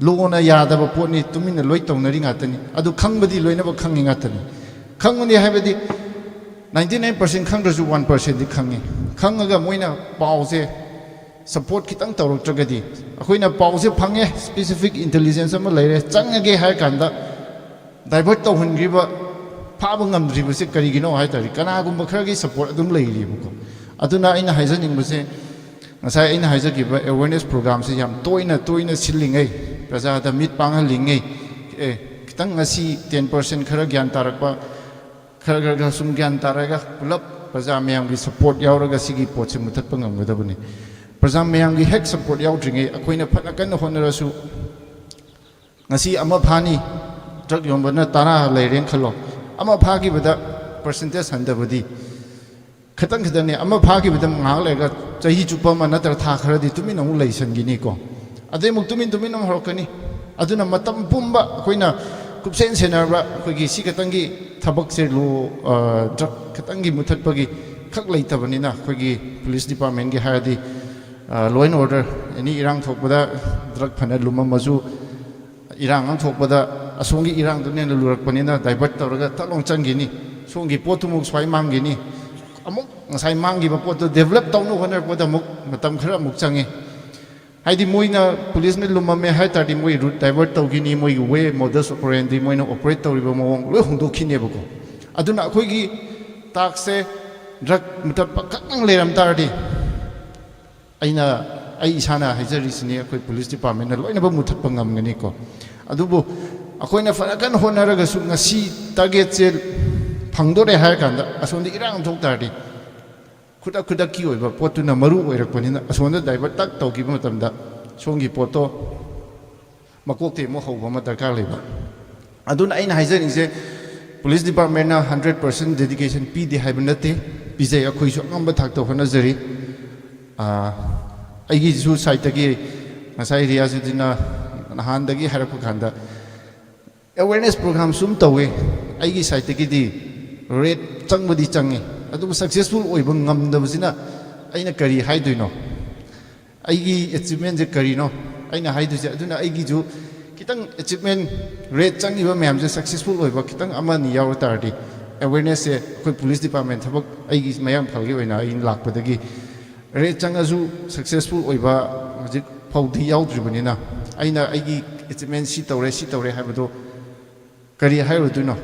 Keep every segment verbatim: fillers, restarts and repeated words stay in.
ꯂꯣꯅ ꯌꯥꯗꯕ ꯄꯣꯠꯅꯤ, ꯇꯨꯃꯤꯟꯅ ꯂꯣꯏ ꯇꯧꯅꯔꯤ ꯉꯥꯛꯇꯅꯤ꯫ ꯑꯗꯨ ꯈꯪꯕꯗꯤ ꯂꯣꯏꯅꯃꯛ ꯈꯪꯉꯤ ꯉꯥꯛꯇꯅꯤ꯫ ꯈꯪꯕꯅꯤ ꯍꯥꯏꯕꯗꯤ ninety nine percent ꯈꯪꯗ꯭ꯔꯁꯨ one percentꯗꯤ ꯈꯪꯉꯤ꯫ ꯈꯪꯉꯒ ꯃꯣꯏꯅ ꯄꯥꯎꯁꯦ support ꯈꯤꯇꯪ ꯇꯧꯔꯛꯇ꯭ꯔꯒꯗꯤ, ꯑꯩꯈꯣꯏꯅ ꯄꯥꯎꯁꯦ ꯐꯪꯉꯦ, specific intelligence ꯑꯃ ꯂꯩꯔꯦ, ꯆꯪꯉꯒꯦ ꯍꯥꯏꯔ ꯀꯥꯟꯗ divert ꯇꯧꯍꯟꯈ꯭ꯔꯤꯕ, ꯐꯥꯕ ꯉꯝꯗ꯭ꯔꯤꯕꯁꯦ ꯀꯔꯤꯒꯤꯅꯣ ꯍꯥꯏ ꯇꯥꯔꯗꯤ, ꯀꯅꯥꯒꯨꯝꯕ ꯈꯔꯒꯤ support ꯑꯗꯨꯝ ꯂꯩꯔꯤꯕꯀꯣ꯫ ꯑꯗꯨꯅ ꯑꯩꯅ ꯍꯥꯏꯖꯅꯤꯡꯕꯁꯦ, ꯉꯁꯥꯏ ꯑꯩꯅ ꯍꯥꯏꯖꯈꯤꯕ awareness programꯁꯦ ꯌꯥꯝ ꯇꯣꯏꯅ ꯇꯣꯏꯅ ꯁꯤꯜꯂꯤꯉꯩ, ꯄ꯭ꯔꯖꯥꯗ ꯃꯤꯠ ꯄꯥꯡꯍꯜꯂꯤꯉꯩ, ꯑꯦ, ꯈꯤꯇꯪ ꯉꯁꯤ ten percent ꯈꯔ ꯒ꯭ꯌꯥꯟ ꯇꯥꯔꯛꯄ, ꯈꯔ ꯈꯔ ꯈꯔ ꯁꯨꯝ ꯒ꯭ꯌꯥꯟ ꯇꯥꯔꯒ ꯄꯨꯂꯞ ꯄ꯭ꯔꯖꯥ ꯃꯌꯥꯝꯒꯤ support ꯌꯥꯎꯔꯒ ꯁꯤꯒꯤ ꯄꯣꯠꯁꯦ ꯃꯨꯊꯠꯄ ꯉꯝꯒꯗꯕꯅꯤ꯫ ꯄ꯭ꯔꯖꯥ ꯃꯌꯥꯝꯒꯤ ꯍꯦꯛ support ꯌꯥꯎꯗ꯭ꯔꯤꯉꯩ ꯑꯩꯈꯣꯏꯅ ꯐꯅ ꯀꯟꯅ ꯍꯣꯠꯅꯔꯁꯨ, ꯉꯁꯤ ꯑꯃ ꯐꯥꯅꯤ, drug ꯌꯣꯟꯕꯅ ꯇꯔꯥ ꯂꯩꯔꯦꯅ ꯈꯜꯂꯣ, ꯑꯃ ꯐꯥꯈꯤꯕꯗ percentage ꯍꯟꯊꯕꯗꯤ ꯈꯤꯇꯪ ꯈꯤꯇꯪꯅꯤ꯫ ꯑꯃ ꯐꯥꯈꯤꯕꯗ ꯉꯥꯏꯍꯥꯛ ꯂꯩꯔꯒ ꯆꯍꯤ ꯆꯨꯞꯄ ꯑꯃ ꯅꯠꯇ꯭ꯔ ꯊꯥ ꯈꯔꯗꯤ ꯇꯨꯃꯤꯟꯅ ꯑꯃꯨꯛ ꯂꯩꯁꯟꯈꯤꯅꯤꯀꯣ꯫ ꯑꯗꯩ ꯑꯃꯨꯛ ꯇꯨꯃꯤꯟ ꯇꯨꯃꯤꯟ ꯑꯃꯨꯛ ꯍꯧꯔꯛꯀꯅꯤ꯫ ꯑꯗꯨꯅ ꯃꯇꯝ ꯄꯨꯝꯕ ꯑꯩꯈꯣꯏꯅ ꯀꯨꯞꯁꯦꯟ ꯁꯦꯟꯅꯔꯕ, ꯑꯩꯈꯣꯏꯒꯤ ꯁꯤ ꯈꯛꯇꯪꯒꯤ ꯊꯕꯛꯁꯦ ꯂꯣ, ꯑ, drug ꯈꯛꯇꯪꯒꯤ ꯃꯨꯊꯠꯄꯒꯤ ꯈꯛ ꯂꯩꯇꯕꯅꯤꯅ, ꯑꯩꯈꯣꯏꯒꯤ police departmentꯀꯤ ꯍꯥꯏꯔꯗꯤ, ꯑ, law and order, any ꯏꯔꯥꯡ ꯊꯣꯛꯄꯗ drug ꯐꯅ ꯂꯨꯝꯃꯝꯃꯁꯨ, ꯏꯔꯥꯡ ꯑꯃ ꯊꯣꯛꯄꯗ ꯑꯁꯣꯝꯒꯤ ꯏꯔꯥꯡꯗꯨꯅ ꯍꯦꯟꯅ ꯂꯨꯔꯛꯄꯅꯤꯅ divert ꯇꯧꯔꯒ ꯊꯠ ꯂꯥꯎ ꯆꯪꯈꯤꯅꯤ꯫ ꯁꯣꯝꯒꯤ ꯄꯣꯠꯇꯨꯃꯨꯛ ꯁ꯭ꯋꯥꯏ ꯃꯥꯡꯈꯤꯅꯤ꯫ ꯑꯃꯨꯛ ꯉꯁꯥꯏ ꯃꯥꯡꯈꯤꯕ ꯄꯣꯠꯇꯨ develop ꯇꯧꯅꯕ ꯍꯣꯠꯅꯔꯛꯄꯗ ꯑꯃꯨꯛ ꯃꯇꯝ ꯈꯔ ꯑꯃꯨꯛ ꯆꯪꯉꯤ꯫ ꯍꯥꯏꯗꯤ ꯃꯣꯏꯅ, policeꯅ ꯂꯨꯝꯃꯝꯃꯦ ꯍꯥꯏ ꯇꯥꯔꯗꯤ ꯃꯣꯏ route divert ꯇꯧꯈꯤꯅꯤ, ꯃꯣꯏꯒꯤ way, modus operandi, ꯃꯣꯏꯅ operate ꯇꯧꯔꯤꯕ ꯃꯑꯣꯡ ꯂꯣꯏ ꯍꯣꯡꯗꯣꯛꯈꯤꯅꯦꯕꯀꯣ꯫ ꯑꯗꯨꯅ ꯑꯩꯈꯣꯏꯒꯤ taskꯁꯦ drug ꯃꯨꯊꯠꯄ ꯈꯛꯇꯪ ꯂꯩꯔꯝ ꯇꯥꯔꯗꯤ, ꯑꯩꯅ, ꯑꯩ ꯏꯁꯥꯅ ꯍꯥꯏꯖꯔꯤꯁꯤꯅꯤ, ꯑꯩꯈꯣꯏ police departmentꯅ ꯂꯣꯏꯅꯃꯛ ꯃꯨꯊꯠꯄ ꯉꯝꯒꯅꯤꯀꯣ꯫ ꯑꯗꯨꯕꯨ ꯑꯩꯈꯣꯏꯅ ꯐꯅ ꯀꯟꯅ ꯍꯣꯠꯅꯔꯒꯁꯨ ꯉꯁꯤ targetꯁꯦ ꯐꯪꯗꯣꯔꯦ ꯍꯥꯏꯔ ꯀꯥꯟꯗ ꯑꯁꯣꯝꯗ ꯏꯔꯥꯡ ꯊꯣꯛ ꯇꯥꯔꯗꯤ, ꯈꯨꯗꯛ ꯈꯨꯗꯛꯀꯤ ꯑꯣꯏꯕ ꯄꯣꯠꯇꯨꯅ ꯃꯔꯨ ꯑꯣꯏꯔꯛꯄꯅꯤꯅ, ꯑꯁꯣꯝꯗ divert ꯇꯛ ꯇꯧꯈꯤꯕ ꯃꯇꯝꯗ ꯁꯣꯝꯒꯤ ꯄꯣꯠꯇꯣ ꯃꯀꯣꯛꯇꯩ ꯑꯃꯨꯛ ꯍꯧꯕ ꯑꯃ ꯗꯔꯀꯥꯔ ꯂꯩꯕ꯫ ꯑꯗꯨꯅ ꯑꯩꯅ ꯍꯥꯏꯖꯅꯤꯡꯁꯦ, police departmentꯅ hundred percent dedication ꯄꯤꯗꯦ ꯍꯥꯏꯕ ꯅꯠꯇꯦ, ꯄꯤꯖꯩ, ꯑꯩꯈꯣꯏꯁꯨ ꯑꯉꯝꯕ ꯊꯥꯛꯇ ꯍꯣꯠꯅꯖꯔꯤ꯫ ꯑꯥ, ꯑꯩꯒꯤꯁꯨ sideꯇꯒꯤ ꯉꯁꯥꯏ ꯔꯤꯌꯥꯖꯨꯗꯤꯟꯅ ꯅꯍꯥꯟꯗꯒꯤ ꯍꯥꯏꯔꯛꯄ ꯀꯥꯟꯗ, awareness program ꯁꯨꯝ ꯇꯧꯋꯦ, ꯑꯩꯒꯤ sideꯇꯒꯤꯗꯤ raid ꯆꯪꯕꯗꯤ ꯆꯪꯉꯤ, ꯑꯗꯨꯕꯨ successful ꯑꯣꯏꯕ ꯉꯝꯗꯕꯁꯤꯅ ꯑꯩꯅ ꯀꯔꯤ ꯍꯥꯏꯗꯣꯏꯅꯣ? ꯑꯩꯒꯤ achievementꯁꯦ ꯀꯔꯤꯅꯣ? ꯑꯩꯅ ꯍꯥꯏꯗꯣꯏꯁꯦ꯫ ꯑꯗꯨꯅ ꯑꯩꯒꯤꯁꯨ ꯈꯤꯇꯪ ꯑꯦꯆꯤꯞꯃꯦꯟ, ꯔꯦꯠ ꯆꯪꯉꯤꯕ ꯃꯌꯥꯝꯁꯦ ꯁꯛꯁꯦꯁꯐꯨꯜ ꯑꯣꯏꯕ ꯈꯤꯇꯪ ꯑꯃ ꯑꯅꯤ ꯌꯥꯎꯔ ꯇꯥꯔꯗꯤ, ꯑꯦꯋꯦꯔꯅꯦꯁꯁꯦ ꯑꯩꯈꯣꯏ ꯄꯨꯂꯤꯁ ꯗꯤꯄꯥꯔꯠꯃꯦꯟ ꯊꯕꯛ ꯑꯩꯒꯤ ꯃꯌꯥꯡꯐꯥꯜꯒꯤ ꯑꯣꯏꯅ ꯑꯩꯅ ꯂꯥꯛꯄꯗꯒꯤ ꯔꯦꯠ ꯆꯪꯉꯁꯨ ꯁꯛꯁꯦꯁꯐꯨꯜ ꯑꯣꯏꯕ ꯍꯧꯖꯤꯛ ꯐꯥꯎꯗꯤ ꯌꯥꯎꯗ꯭ꯔꯤꯕꯅꯤꯅ, ꯑꯩꯅ ꯑꯩꯒꯤ ꯑꯦꯆꯤꯞꯃꯦꯟ ꯁꯤ ꯇꯧꯔꯦ, ꯁꯤ ꯇꯧꯔꯦ ꯍꯥꯏꯕꯗꯣ ꯀꯔꯤ ꯍꯥꯏꯔꯨꯗꯣꯏꯅꯣ?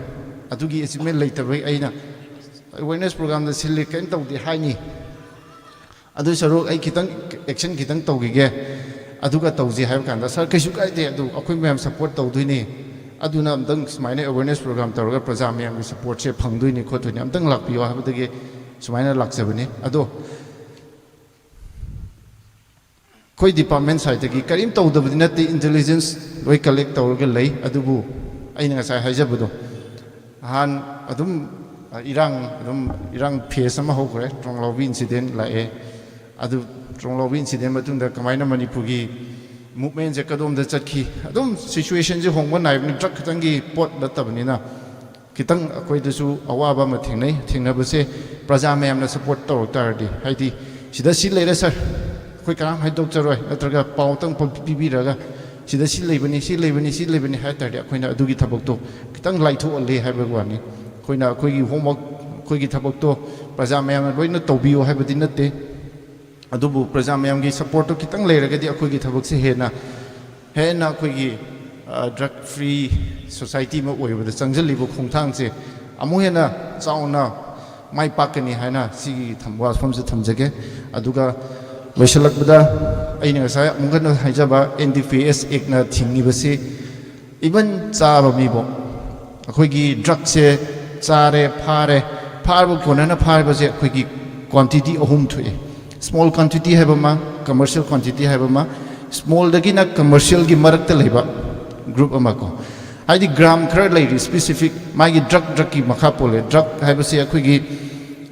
ꯑꯗꯨꯒꯤ ꯑꯦꯆꯤꯞꯃꯦꯟ ꯂꯩꯇꯕꯩ ꯑꯩꯅ ꯑꯦꯋꯦꯔꯅꯦꯁ ꯄ꯭ꯔꯣꯒ꯭ꯔꯥꯝꯗ ꯁꯤꯜꯂꯤ, ꯀꯔꯤꯝ ꯇꯧꯗꯦ ꯍꯥꯏꯅꯤ꯫ ꯑꯗꯨ ꯁꯔꯨꯛ ꯑꯩ ꯈꯤꯇꯪ ꯑꯦꯛꯁꯟ ꯈꯤꯇꯪ ꯇꯧꯈꯤꯒꯦ, ꯑꯗꯨꯒ ꯇꯧꯁꯤ ꯍꯥꯏꯕ ꯀꯥꯟꯗ, "ꯁꯥꯔ, ꯀꯩꯁꯨ ꯀꯥꯏꯗꯦ, ꯑꯗꯨ ꯑꯩꯈꯣꯏ ꯃꯌꯥꯝ ꯁꯞꯄꯣꯔꯠ ꯇꯧꯗꯣꯏꯅꯤ, ꯑꯗꯨꯅ ꯑꯝꯇꯪ ꯁꯨꯃꯥꯏꯅ ꯑꯦꯋꯦꯔꯅꯦꯁ ꯄ꯭ꯔꯣꯒ꯭ꯔꯥꯝ ꯇꯧꯔꯒ ꯄ꯭ꯔꯖꯥ ꯃꯌꯥꯝꯒꯤ ꯁꯞꯄꯣꯔꯠꯁꯦ ꯐꯪꯗꯣꯏꯅꯤ ꯈꯣꯠꯇꯣꯏꯅꯤ, ꯑꯝꯇꯪ ꯂꯥꯛꯄꯤꯌꯣ" ꯍꯥꯏꯕꯗꯒꯤ ꯁꯨꯃꯥꯏꯅ ꯂꯥꯛꯆꯕꯅꯤ꯫ ꯑꯗꯣ ꯑꯩꯈꯣꯏ ꯗꯤꯄꯥꯔꯠꯃꯦꯟ ꯁꯥꯏꯠꯇꯒꯤ ꯀꯔꯤꯝ ꯇꯧꯗꯕꯗꯤ ꯅꯠꯇꯦ, ꯏꯟꯇꯦꯂꯤꯖꯦꯟꯁ ꯂꯣꯏ ꯀꯂꯦꯛ ꯇꯧꯔꯒ ꯂꯩ꯫ ꯑꯗꯨꯕꯨ ꯑꯩꯅ ꯉꯁꯥꯏ ꯍꯥꯏꯖꯕꯗꯣ, ꯅꯍꯥꯟ ꯑꯗꯨꯝ, ꯑ, ꯏꯔꯥꯡ, ꯑꯗꯨꯝ ꯏꯔꯥꯡ ꯐꯦꯁ ꯑꯃ ꯍꯧꯈ꯭ꯔꯦ, ꯇ꯭ꯔꯣꯡꯂꯥꯎꯕꯤ ꯏꯟꯁꯤꯗꯦꯟ ꯂꯥꯛꯑꯦ꯫ ꯑꯗꯨ ꯇ꯭ꯔꯣꯡꯂꯥꯎꯕꯤ ꯏꯟꯁꯤꯗꯦꯟ ꯃꯇꯨꯡꯗ ꯀꯃꯥꯏꯅ ꯃꯅꯤꯄꯨꯔꯒꯤ ꯃꯨꯞꯃꯦꯟꯁꯦ ꯀꯗꯣꯝꯗ ꯆꯠꯈꯤ? ꯑꯗꯨꯝ ꯁꯤꯆꯨꯋꯦꯁꯟꯁꯦ ꯍꯣꯡꯕ ꯅꯥꯏꯕꯅꯤ, ꯗ꯭ꯔꯒ ꯈꯛꯇꯪꯒꯤ ꯄꯣꯠ ꯅꯠꯇꯕꯅꯤꯅ꯫ ꯈꯤꯇꯪ ꯑꯩꯈꯣꯏꯗꯁꯨ ꯑꯋꯥꯕ ꯑꯃ ꯊꯦꯡꯅꯩ꯫ ꯊꯦꯡꯅꯕꯁꯦ ꯄ꯭ꯔꯖꯥ ꯃꯌꯥꯝꯅ ꯁꯞꯄꯣꯔꯠ ꯇꯧꯔꯛ ꯇꯥꯔꯗꯤ, ꯍꯥꯏꯗꯤ, "ꯁꯤꯗ ꯁꯤ ꯂꯩꯔꯦ ꯁꯥꯔ, ꯑꯩꯈꯣꯏ ꯀꯅꯥꯝ ꯍꯥꯏꯗꯣꯛꯆꯔꯣꯏ", ꯅꯠꯇ꯭ꯔꯒ ꯄꯥꯎꯇꯪ ꯄ-, ꯄꯤꯕꯤꯔꯒ, "ꯁꯤꯗ ꯁꯤ ꯂꯩꯕꯅꯤ, ꯁꯤ ꯂꯩꯕꯅꯤ, ꯁꯤ ꯂꯩꯕꯅꯤ" ꯍꯥꯏ ꯇꯥꯔꯗꯤ, ꯑꯩꯈꯣꯏꯅ ꯑꯗꯨꯒꯤ ꯊꯕꯛꯇꯣ ꯈꯤꯇꯪ ꯂꯥꯏꯊꯣꯛꯍꯜꯂꯤ ꯍꯥꯏꯕꯒꯤ ꯋꯥꯅꯤ꯫ ꯑꯩꯈꯣꯏꯅ ꯑꯩꯈꯣꯏꯒꯤ ꯍꯣꯝꯋꯥꯔꯛ, ꯑꯩꯈꯣꯏꯒꯤ ꯊꯕꯛꯇꯣ ꯄ꯭ꯔꯖꯥ ꯃꯌꯥꯝꯅ ꯂꯣꯏꯅ ꯇꯧꯕꯤꯌꯨ ꯍꯥꯏꯕꯗꯤ ꯅꯠꯇꯦ꯫ ꯑꯗꯨꯕꯨ ꯄ꯭ꯔꯖꯥ ꯃꯌꯥꯝꯒꯤ ꯁꯞꯄꯣꯔꯠꯇꯣ ꯈꯤꯇꯪ ꯂꯩꯔꯒꯗꯤ ꯑꯩꯈꯣꯏꯒꯤ ꯊꯕꯛꯁꯦ ꯍꯦꯟꯅ, ꯍꯦꯟꯅ ꯑꯩꯈꯣꯏꯒꯤ, ꯑ, ꯗ꯭ꯔꯒ ꯐ꯭ꯔꯤ ꯁꯣꯁꯥꯏꯇꯤ ꯑꯃ ꯑꯣꯏꯕꯗ ꯆꯪꯁꯤꯜꯂꯤꯕ ꯈꯣꯡꯊꯥꯡꯁꯦ ꯑꯃꯨꯛ ꯍꯦꯟꯅ ꯆꯥꯎꯅ ꯃꯥꯏ ꯄꯥꯛꯀꯅꯤ ꯍꯥꯏꯅ ꯁꯤꯒꯤ ꯊꯝ-, ꯋꯥꯐꯝꯁꯦ ꯊꯝꯖꯒꯦ꯫ ꯑꯗꯨꯒ ꯂꯣꯏꯁꯤꯜꯂꯛꯄꯗ ꯑꯩꯅ ꯉꯁꯥꯏ ꯑꯃꯨꯛ ꯍꯟꯅ ꯍꯥꯏꯖꯕ, and D P S ꯑꯦꯛꯅ ꯊꯤꯡꯉꯤꯕꯁꯤ, even ꯆꯥꯕ ꯃꯤꯕꯨ, ꯑꯩꯈꯣꯏꯒꯤ ꯗ꯭ꯔꯒꯁꯦ ꯆꯥꯔꯦ, ꯐꯥꯔꯦ, ꯐꯥꯔꯕ ꯀꯣꯟꯅꯅ ꯐꯥꯔꯤꯕꯁꯦ ꯑꯩꯈꯣꯏꯒꯤ ꯀ꯭ꯋꯥꯟꯇꯤꯇꯤ ꯑꯍꯨꯝ ꯊꯣꯛꯑꯦ꯫ ꯁ꯭ꯃꯣꯜ ꯀ꯭ꯋꯥꯟꯇꯤꯇꯤ ꯍꯥꯏꯕ ꯑꯃ, ꯀꯃꯔꯁꯤꯌꯦꯜ ꯀ꯭ꯋꯥꯟꯇꯤꯇꯤ ꯍꯥꯏꯕ ꯑꯃ꯫ ꯁ꯭ꯃꯣꯜꯗꯒꯤꯅ ꯀꯃꯔꯁꯤꯌꯦꯜꯒꯤ ꯃꯔꯛꯇ ꯂꯩꯕ ꯒ꯭ꯔꯨꯞ ꯑꯃ ꯀꯣ, ꯍꯥꯏꯗꯤ ꯒ꯭ꯔꯥꯝ ꯈꯔ ꯂꯩꯔꯤ, ꯁ꯭ꯄꯦꯁꯤꯐꯤꯛ ꯃꯥꯒꯤ ꯗ꯭ꯔꯒ, ꯗ꯭ꯔꯒꯀꯤ ꯃꯈꯥ ꯄꯣꯜꯂꯦ꯫ ꯗ꯭ꯔꯒ ꯍꯥꯏꯕꯁꯦ ꯑꯩꯈꯣꯏꯒꯤ,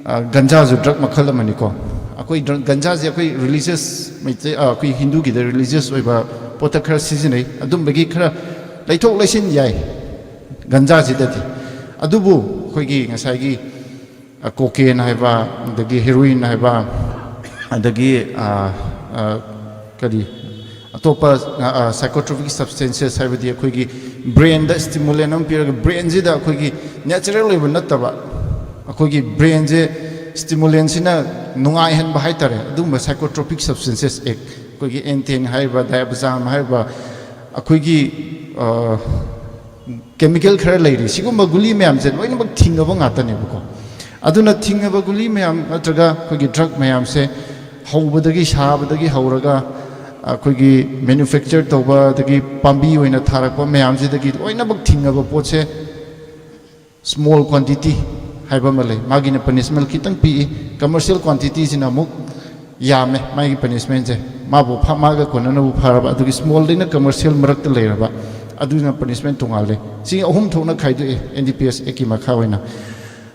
ꯑ, ꯒꯟꯖꯥꯁꯨ ꯗ꯭ꯔꯒ ꯃꯈꯜ ꯑꯃꯅꯤꯀꯣ꯫ ꯑꯩꯈꯣꯏ ꯗ꯭ꯔꯒ, ꯒꯟꯖꯥꯁꯦ ꯑꯩꯈꯣꯏ ꯔꯤꯂꯤꯖꯤꯌꯁ ꯃꯩꯇꯩ, ꯑ, ꯑꯩꯈꯣꯏ ꯍꯤꯟꯗꯨꯒꯤꯗ ꯔꯤꯂꯤꯖꯤꯌꯁ ꯑꯣꯏꯕ ꯄꯣꯠꯇ ꯈꯔ ꯁꯤꯖꯤꯟꯅꯩ꯫ ꯑꯗꯨꯝꯕꯒꯤ ꯈꯔ ꯂꯩꯊꯣꯛ ꯂꯩꯁꯤꯟ ꯌꯥꯏ ꯒꯟꯖꯥꯁꯤꯗꯗꯤ꯫ ꯑꯗꯨꯕꯨ ꯑꯩꯈꯣꯏꯒꯤ ꯉꯁꯥꯏꯒꯤ, ꯑ, ꯀꯣꯀꯦꯟ ꯍꯥꯏꯕ, ꯑꯗꯒꯤ ꯍꯦꯔꯣꯏꯟ ꯍꯥꯏꯕ, ꯑꯗꯒꯤ, ꯑ, ꯑ, ꯀꯔꯤ, ꯑꯇꯣꯞꯄ psychotropic substances ꯍꯥꯏꯕꯗꯤ ꯑꯩꯈꯣꯏꯒꯤ brainꯗ stimulant ꯑꯃ ꯄꯤꯔꯒ brainꯁꯤꯗ ꯑꯩꯈꯣꯏꯒꯤ natural ꯑꯣꯏꯕ ꯅꯠꯇꯕ ꯑꯩꯈꯣꯏꯒꯤ brainꯁꯦ stimulantꯁꯤꯅ ꯅꯨꯡꯉꯥꯏꯍꯟꯕ ꯍꯥꯏꯇꯥꯔꯦ꯫ ꯑꯗꯨꯒꯨꯝꯕ psychotropic substances ꯑꯦꯛ ꯑꯩꯈꯣꯏꯒꯤ anthion ꯍꯥꯏꯔꯤꯕ, diazepam ꯍꯥꯏꯔꯤꯕ, ꯑꯩꯈꯣꯏꯒꯤ chemical ꯈꯔ ꯂꯩꯔꯤ꯫ ꯁꯤꯒꯨꯝꯕ ꯒꯨꯂꯤ ꯃꯌꯥꯝꯁꯦ ꯂꯣꯏꯅꯃꯛ ꯊꯤꯡꯉꯕ ꯉꯥꯛꯇꯅꯦꯕꯀꯣ꯫ ꯑꯗꯨꯅ ꯊꯤꯡꯉꯕ ꯒꯨꯂꯤ ꯃꯌꯥꯝ ꯅꯠꯇ꯭ꯔꯒ ꯑꯩꯈꯣꯏꯒꯤ drug ꯃꯌꯥꯝꯁꯦ ꯍꯧꯕꯗꯒꯤ, ꯁꯥꯕꯗꯒꯤ ꯍꯧꯔꯒ ꯑꯩꯈꯣꯏꯒꯤ manufacture ꯇꯧꯕ, ꯑꯗꯒꯤ ꯄꯥꯝꯕꯤ ꯑꯣꯏꯅ ꯊꯥꯔꯛꯄ ꯃꯌꯥꯝꯁꯤꯗꯒꯤ ꯂꯣꯏꯅꯃꯛ ꯊꯤꯡꯉꯕ ꯄꯣꯠꯁꯦ small quantity ꯍꯥꯏꯕ ꯑꯃ ꯂꯩ꯫ ꯃꯥꯒꯤꯅ punishment ꯈꯤꯇꯪ ꯄꯤꯛꯏ꯫ Commercial quantityꯁꯤꯅ ꯑꯃꯨꯛ ꯌꯥꯝꯃꯦ ꯃꯥꯒꯤ punishmentꯁꯦ꯫ ꯃꯥꯕꯨ ꯐ-, ꯃꯥꯒ ꯀꯣꯟꯅꯅꯕ ꯐꯔꯕ, ꯑꯗꯨꯒꯤ smallꯗꯩꯅ commercial ꯃꯔꯛꯇ ꯂꯩꯔꯕ, ꯑꯗꯨꯅ punishment ꯇꯣꯉꯥꯜꯂꯦ꯫ ꯁꯤ ꯑꯍꯨꯝ ꯊꯣꯛꯅ ꯈꯥꯏꯗꯣꯛꯑꯦ NDPS actꯀꯤ ꯃꯈꯥ ꯑꯣꯏꯅ꯫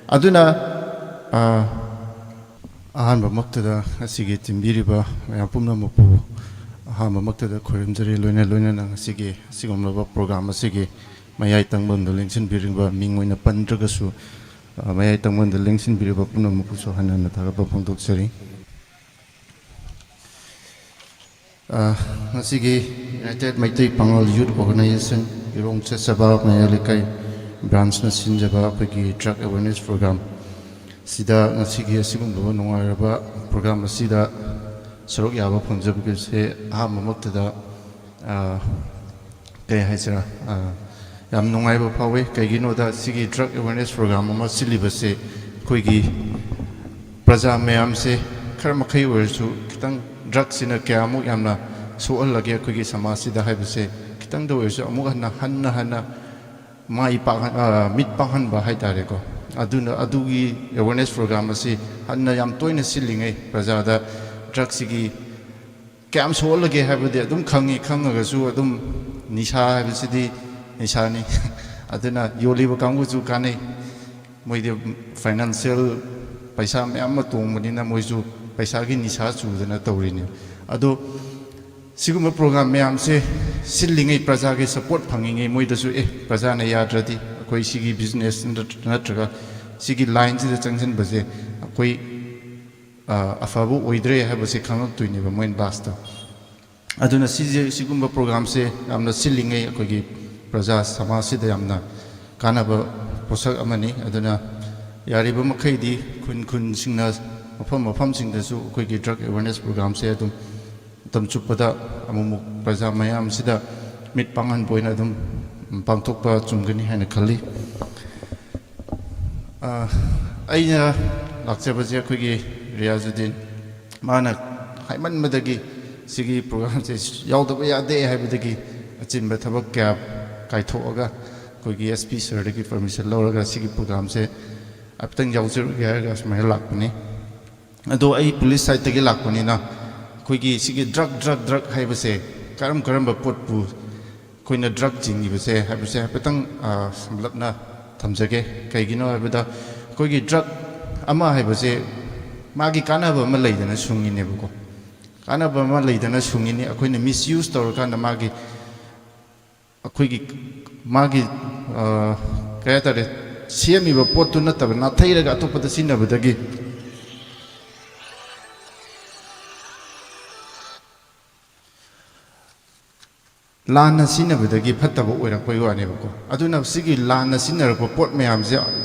ꯑꯗꯨꯅ, ꯑ, ꯑꯍꯥꯟꯕꯃꯛꯇꯗ ꯉꯁꯤꯒꯤ ꯇꯤꯟꯕꯤꯔꯤꯕ ꯃꯌꯥꯝ ꯄꯨꯝꯅꯃꯛꯄꯨ ꯑꯍꯥꯟꯕꯃꯛꯇꯗ ꯈꯣꯏꯔꯝꯖꯔꯤ꯫ ꯂꯣꯏꯅ ꯂꯣꯏꯅꯅ ꯉꯁꯤꯒꯤ ꯑꯁꯤꯒꯨꯝꯂꯕ program ꯑꯁꯤꯒꯤ ꯃꯌꯥꯏ ꯇꯪꯕꯝꯗ ꯂꯦꯡꯁꯤꯟꯕꯤꯔꯤꯕ, ꯃꯤꯡ ꯑꯣꯏꯅ ꯄꯟꯗ꯭ꯔꯒꯁꯨ, ꯑ, ꯃꯌꯥꯏ ꯇꯪꯕꯝꯗ ꯂꯦꯡꯁꯤꯟꯕꯤꯔꯤꯕ ꯄꯨꯝꯅꯃꯛꯄꯨꯁꯨ ꯍꯟꯅ ꯍꯟꯅ ꯊꯥꯒꯠꯄ ꯐꯣꯡꯗꯣꯛꯆꯔꯤ꯫ ꯑ, ꯉꯁꯤꯒꯤ United ꯃꯩꯇꯩ ꯄꯥꯉꯜ Youth Organization ꯏꯔꯣꯡ ꯆꯦꯠꯆꯕ ꯃꯌꯥꯏ ꯂꯩꯀꯥꯏ branchꯅ ꯁꯤꯟꯖꯕ ꯑꯩꯈꯣꯏꯒꯤ drug awareness program ꯁꯤꯗ ꯉꯁꯤꯒꯤ ꯑꯁꯤꯒꯨꯝꯂꯕ ꯅꯨꯡꯉꯥꯏꯔꯕ program ꯑꯁꯤꯗ ꯁꯔꯨꯛ ꯌꯥꯕ ꯐꯪꯖꯕꯒꯤꯁꯦ ꯑꯍꯥꯟꯕꯃꯛꯇꯗ, ꯑ, ꯀꯩ ꯍꯥꯏꯁꯤꯔꯥ, ꯑ, ꯌꯥꯝ ꯅꯨꯡꯉꯥꯏꯕ ꯐꯥꯎꯋꯤ꯫ ꯀꯩꯒꯤꯅꯣꯗ ꯁꯤꯒꯤ drug awareness program ꯑꯃ ꯁꯤꯜꯂꯤꯕꯁꯦ ꯑꯩꯈꯣꯏꯒꯤ ꯄ꯭ꯔꯖꯥ ꯃꯌꯥꯝꯁꯦ ꯈꯔ ꯃꯈꯩ ꯑꯣꯏꯔꯁꯨ ꯈꯤꯇꯪ drugꯁꯤꯅ ꯀꯌꯥꯃꯨꯛ ꯌꯥꯝꯅ ꯁꯣꯛꯍꯜꯂꯒꯦ ꯑꯩꯈꯣꯏꯒꯤ ꯁꯃꯥꯖꯁꯤꯗ ꯍꯥꯏꯕꯁꯦ ꯈꯤꯇꯪꯗ ꯑꯣꯏꯔꯁꯨ ꯑꯃꯨꯛ ꯍꯟꯅ, ꯍꯟꯅ, ꯍꯟꯅ ꯃꯥꯏ ꯄꯥꯛꯍꯟ-, ꯑ, ꯃꯤꯠ ꯄꯥꯡꯍꯟꯕ ꯍꯥꯏꯇꯥꯔꯦꯀꯣ꯫ ꯑꯗꯨꯅ ꯑꯗꯨꯒꯤ awareness program ꯑꯁꯤ ꯍꯟꯅ ꯌꯥꯝ ꯇꯣꯏꯅ ꯁꯤꯜꯂꯤꯉꯩ ꯄ꯭ꯔꯖꯥꯗ drugꯁꯤꯒꯤ ꯀꯌꯥꯝ ꯁꯣꯛꯍꯜꯂꯒꯦ ꯍꯥꯏꯕꯗꯤ ꯑꯗꯨꯝ ꯈꯪꯉꯤ, ꯈꯪꯉꯒꯁꯨ ꯑꯗꯨꯝ ꯅꯤꯁꯥ ꯍꯥꯏꯕꯁꯤꯗꯤ ꯅꯤꯁꯥꯅꯤ꯫ ꯑꯗꯨꯅ ꯌꯣꯜꯂꯤꯕ ꯀꯥꯡꯕꯨꯁꯨ ꯀꯥꯟꯅꯩ, ꯃꯣꯏꯗꯤ financial ꯄꯩꯁꯥ ꯃꯌꯥꯝ ꯑꯃ ꯇꯣꯡꯕꯅꯤꯅ ꯃꯣꯏꯁꯨ ꯄꯩꯁꯥꯒꯤ ꯅꯤꯁꯥ ꯆꯨꯗꯅ ꯇꯧꯔꯤꯅꯤ꯫ ꯑꯗꯣ ꯁꯤꯒꯨꯝꯕ program ꯃꯌꯥꯝꯁꯦ ꯁꯤꯜꯂꯤꯉꯩ ꯄ꯭ꯔꯖꯥꯒꯤ support ꯐꯪꯉꯤꯉꯩ ꯃꯣꯏꯗꯁꯨ, ꯑꯦ, ꯄ꯭ꯔꯖꯥꯅ ꯌꯥꯗ꯭ꯔꯗꯤ ꯑꯩꯈꯣꯏ ꯁꯤꯒꯤ business ꯅꯠꯇ꯭ꯔꯒ ꯁꯤꯒꯤ lineꯁꯤꯗ ꯆꯪꯁꯤꯟꯕꯁꯦ ꯑꯩꯈꯣꯏ, ꯑ, ꯑꯐꯕ ꯑꯣꯏꯗ꯭ꯔꯦ ꯍꯥꯏꯕꯁꯦ ꯈꯪꯉꯛꯇꯣꯏꯅꯦꯕ ꯃꯣꯏꯅ lastꯇ꯫ ꯑꯗꯨꯅ ꯁꯤꯁꯦ, ꯁꯤꯒꯨꯝꯕ ꯄ꯭ꯔꯣꯒ꯭ꯔꯥꯝꯁꯦ ꯌꯥꯝꯅ ꯁꯤꯜꯂꯤꯉꯩ ꯑꯩꯈꯣꯏꯒꯤ ꯄ꯭ꯔꯖꯥ ꯁꯃꯥꯖꯁꯤꯗ ꯌꯥꯝꯅ ꯀꯥꯟꯅꯕ ꯄꯣꯠꯁꯛ ꯑꯃꯅꯤ꯫ ꯑꯗꯨꯅ ꯌꯥꯔꯤꯕ ꯃꯈꯩꯗꯤ ꯈꯨꯟ ꯈꯨꯟꯁꯤꯡꯅ, ꯃꯐꯝ ꯃꯐꯝꯁꯤꯡꯗꯁꯨ ꯑꯩꯈꯣꯏꯒꯤ ꯗ꯭ꯔꯒ ꯑꯦꯋꯦꯔꯅꯦꯁ ꯄ꯭ꯔꯣꯒ꯭ꯔꯥꯝꯁꯦ ꯑꯗꯨꯝ ꯃꯇꯝ ꯆꯨꯞꯄꯗ ꯑꯃꯨꯛꯃꯨꯛ ꯄ꯭ꯔꯖꯥ ꯃꯌꯥꯝꯁꯤꯗ ꯃꯤꯠ ꯄꯥꯡꯍꯟꯕ ꯑꯣꯏꯅ ꯑꯗꯨꯝ ꯄꯥꯡꯊꯣꯛꯄ ꯆꯨꯝꯒꯅꯤ ꯍꯥꯏꯅ ꯈꯜꯂꯤ꯫ ꯑ, ꯑꯩꯅ ꯂꯥꯛꯆꯕꯁꯦ ꯑꯩꯈꯣꯏꯒꯤ ꯔꯤꯌꯥꯖꯨꯗꯤꯟ, ꯃꯥꯅ ꯍꯥꯏꯃꯟꯕꯗꯒꯤ ꯁꯤꯒꯤ ꯄ꯭ꯔꯣꯒ꯭ꯔꯥꯝꯁꯦ ꯌꯥꯎꯗꯕ ꯌꯥꯗꯦ ꯍꯥꯏꯕꯗꯒꯤ ꯑꯆꯤꯟꯕ ꯊꯕꯛ ꯀꯌꯥ ꯀꯥꯏꯊꯣꯛꯑꯒ ꯑꯩꯈꯣꯏꯒꯤ ꯑꯦꯁ ꯄꯤ ꯁꯔꯗꯒꯤ ꯄꯔꯃꯤꯁꯟ ꯂꯧꯔꯒ ꯁꯤꯒꯤ ꯄ꯭ꯔꯣꯒ꯭ꯔꯥꯝꯁꯦ ꯍꯥꯏꯐꯦꯠꯇꯪ ꯌꯥꯎꯖꯔꯨꯒꯦ ꯍꯥꯏꯔꯒ ꯁꯨꯃꯥꯏꯅ ꯂꯥꯛꯄꯅꯤ꯫ ꯑꯗꯣ ꯑꯩ ꯄꯨꯂꯤꯁ ꯁꯥꯏꯠꯇꯒꯤ ꯂꯥꯛꯄꯅꯤꯅ ꯑꯩꯈꯣꯏꯒꯤ ꯁꯤꯒꯤ ꯗ꯭ꯔꯒ, ꯗ꯭ꯔꯒ, ꯗ꯭ꯔꯒ ꯍꯥꯏꯕꯁꯦ ꯀꯔꯝ ꯀꯔꯝꯕ ꯄꯣꯠꯄꯨ ꯑꯩꯈꯣꯏꯅ ꯗ꯭ꯔꯒ ꯆꯤꯡꯉꯤꯕꯁꯦ ꯍꯥꯏꯕꯁꯦ ꯍꯥꯏꯐꯦꯠꯇꯪ, ꯑ, ꯁꯝꯂꯞꯅ ꯊꯝꯖꯒꯦ꯫ ꯀꯩꯒꯤꯅꯣ ꯍꯥꯏꯕꯗ ꯑꯩꯈꯣꯏꯒꯤ ꯗ꯭ꯔꯒ ꯑꯃ ꯍꯥꯏꯕꯁꯦ ꯃꯥꯒꯤ ꯀꯥꯟꯅꯕ ꯑꯃ ꯂꯩꯗꯅ ꯁꯨꯡꯉꯤꯅꯦꯕꯀꯣ꯫ ꯀꯥꯟꯅꯕ ꯑꯃ ꯂꯩꯗꯅ ꯁꯨꯡꯉꯤꯅꯤ꯫ ꯑꯩꯈꯣꯏꯅ ꯃꯤꯁꯌꯨꯁ ꯇꯧꯔꯀꯥꯟꯗ ꯃꯥꯒꯤ, ꯑꯩꯈꯣꯏꯒꯤ, ꯃꯥꯒꯤ, ꯑ, ꯀꯩ ꯍꯥꯏꯇꯥꯔꯦ, ꯁꯦꯝꯃꯤꯕ ꯄꯣꯠꯇꯨ ꯅꯠꯇꯕ ꯅꯥꯊꯩꯔꯒ ꯑꯇꯣꯞꯄꯗ ꯁꯤꯖꯤꯟꯅꯕꯗꯒꯤ ꯂꯥꯟꯅ ꯁꯤꯖꯤꯟꯅꯕꯗꯒꯤ ꯐꯠꯇꯕ ꯑꯣꯏꯔꯛꯄꯩ ꯋꯥꯅꯦꯕꯀꯣ꯫ ꯑꯗꯨꯅ ꯁꯤꯒꯤ ꯂꯥꯟꯅ ꯁꯤꯖꯤꯟꯅꯔꯛꯄ ꯄꯣꯠ ꯃꯌꯥꯝꯁꯦ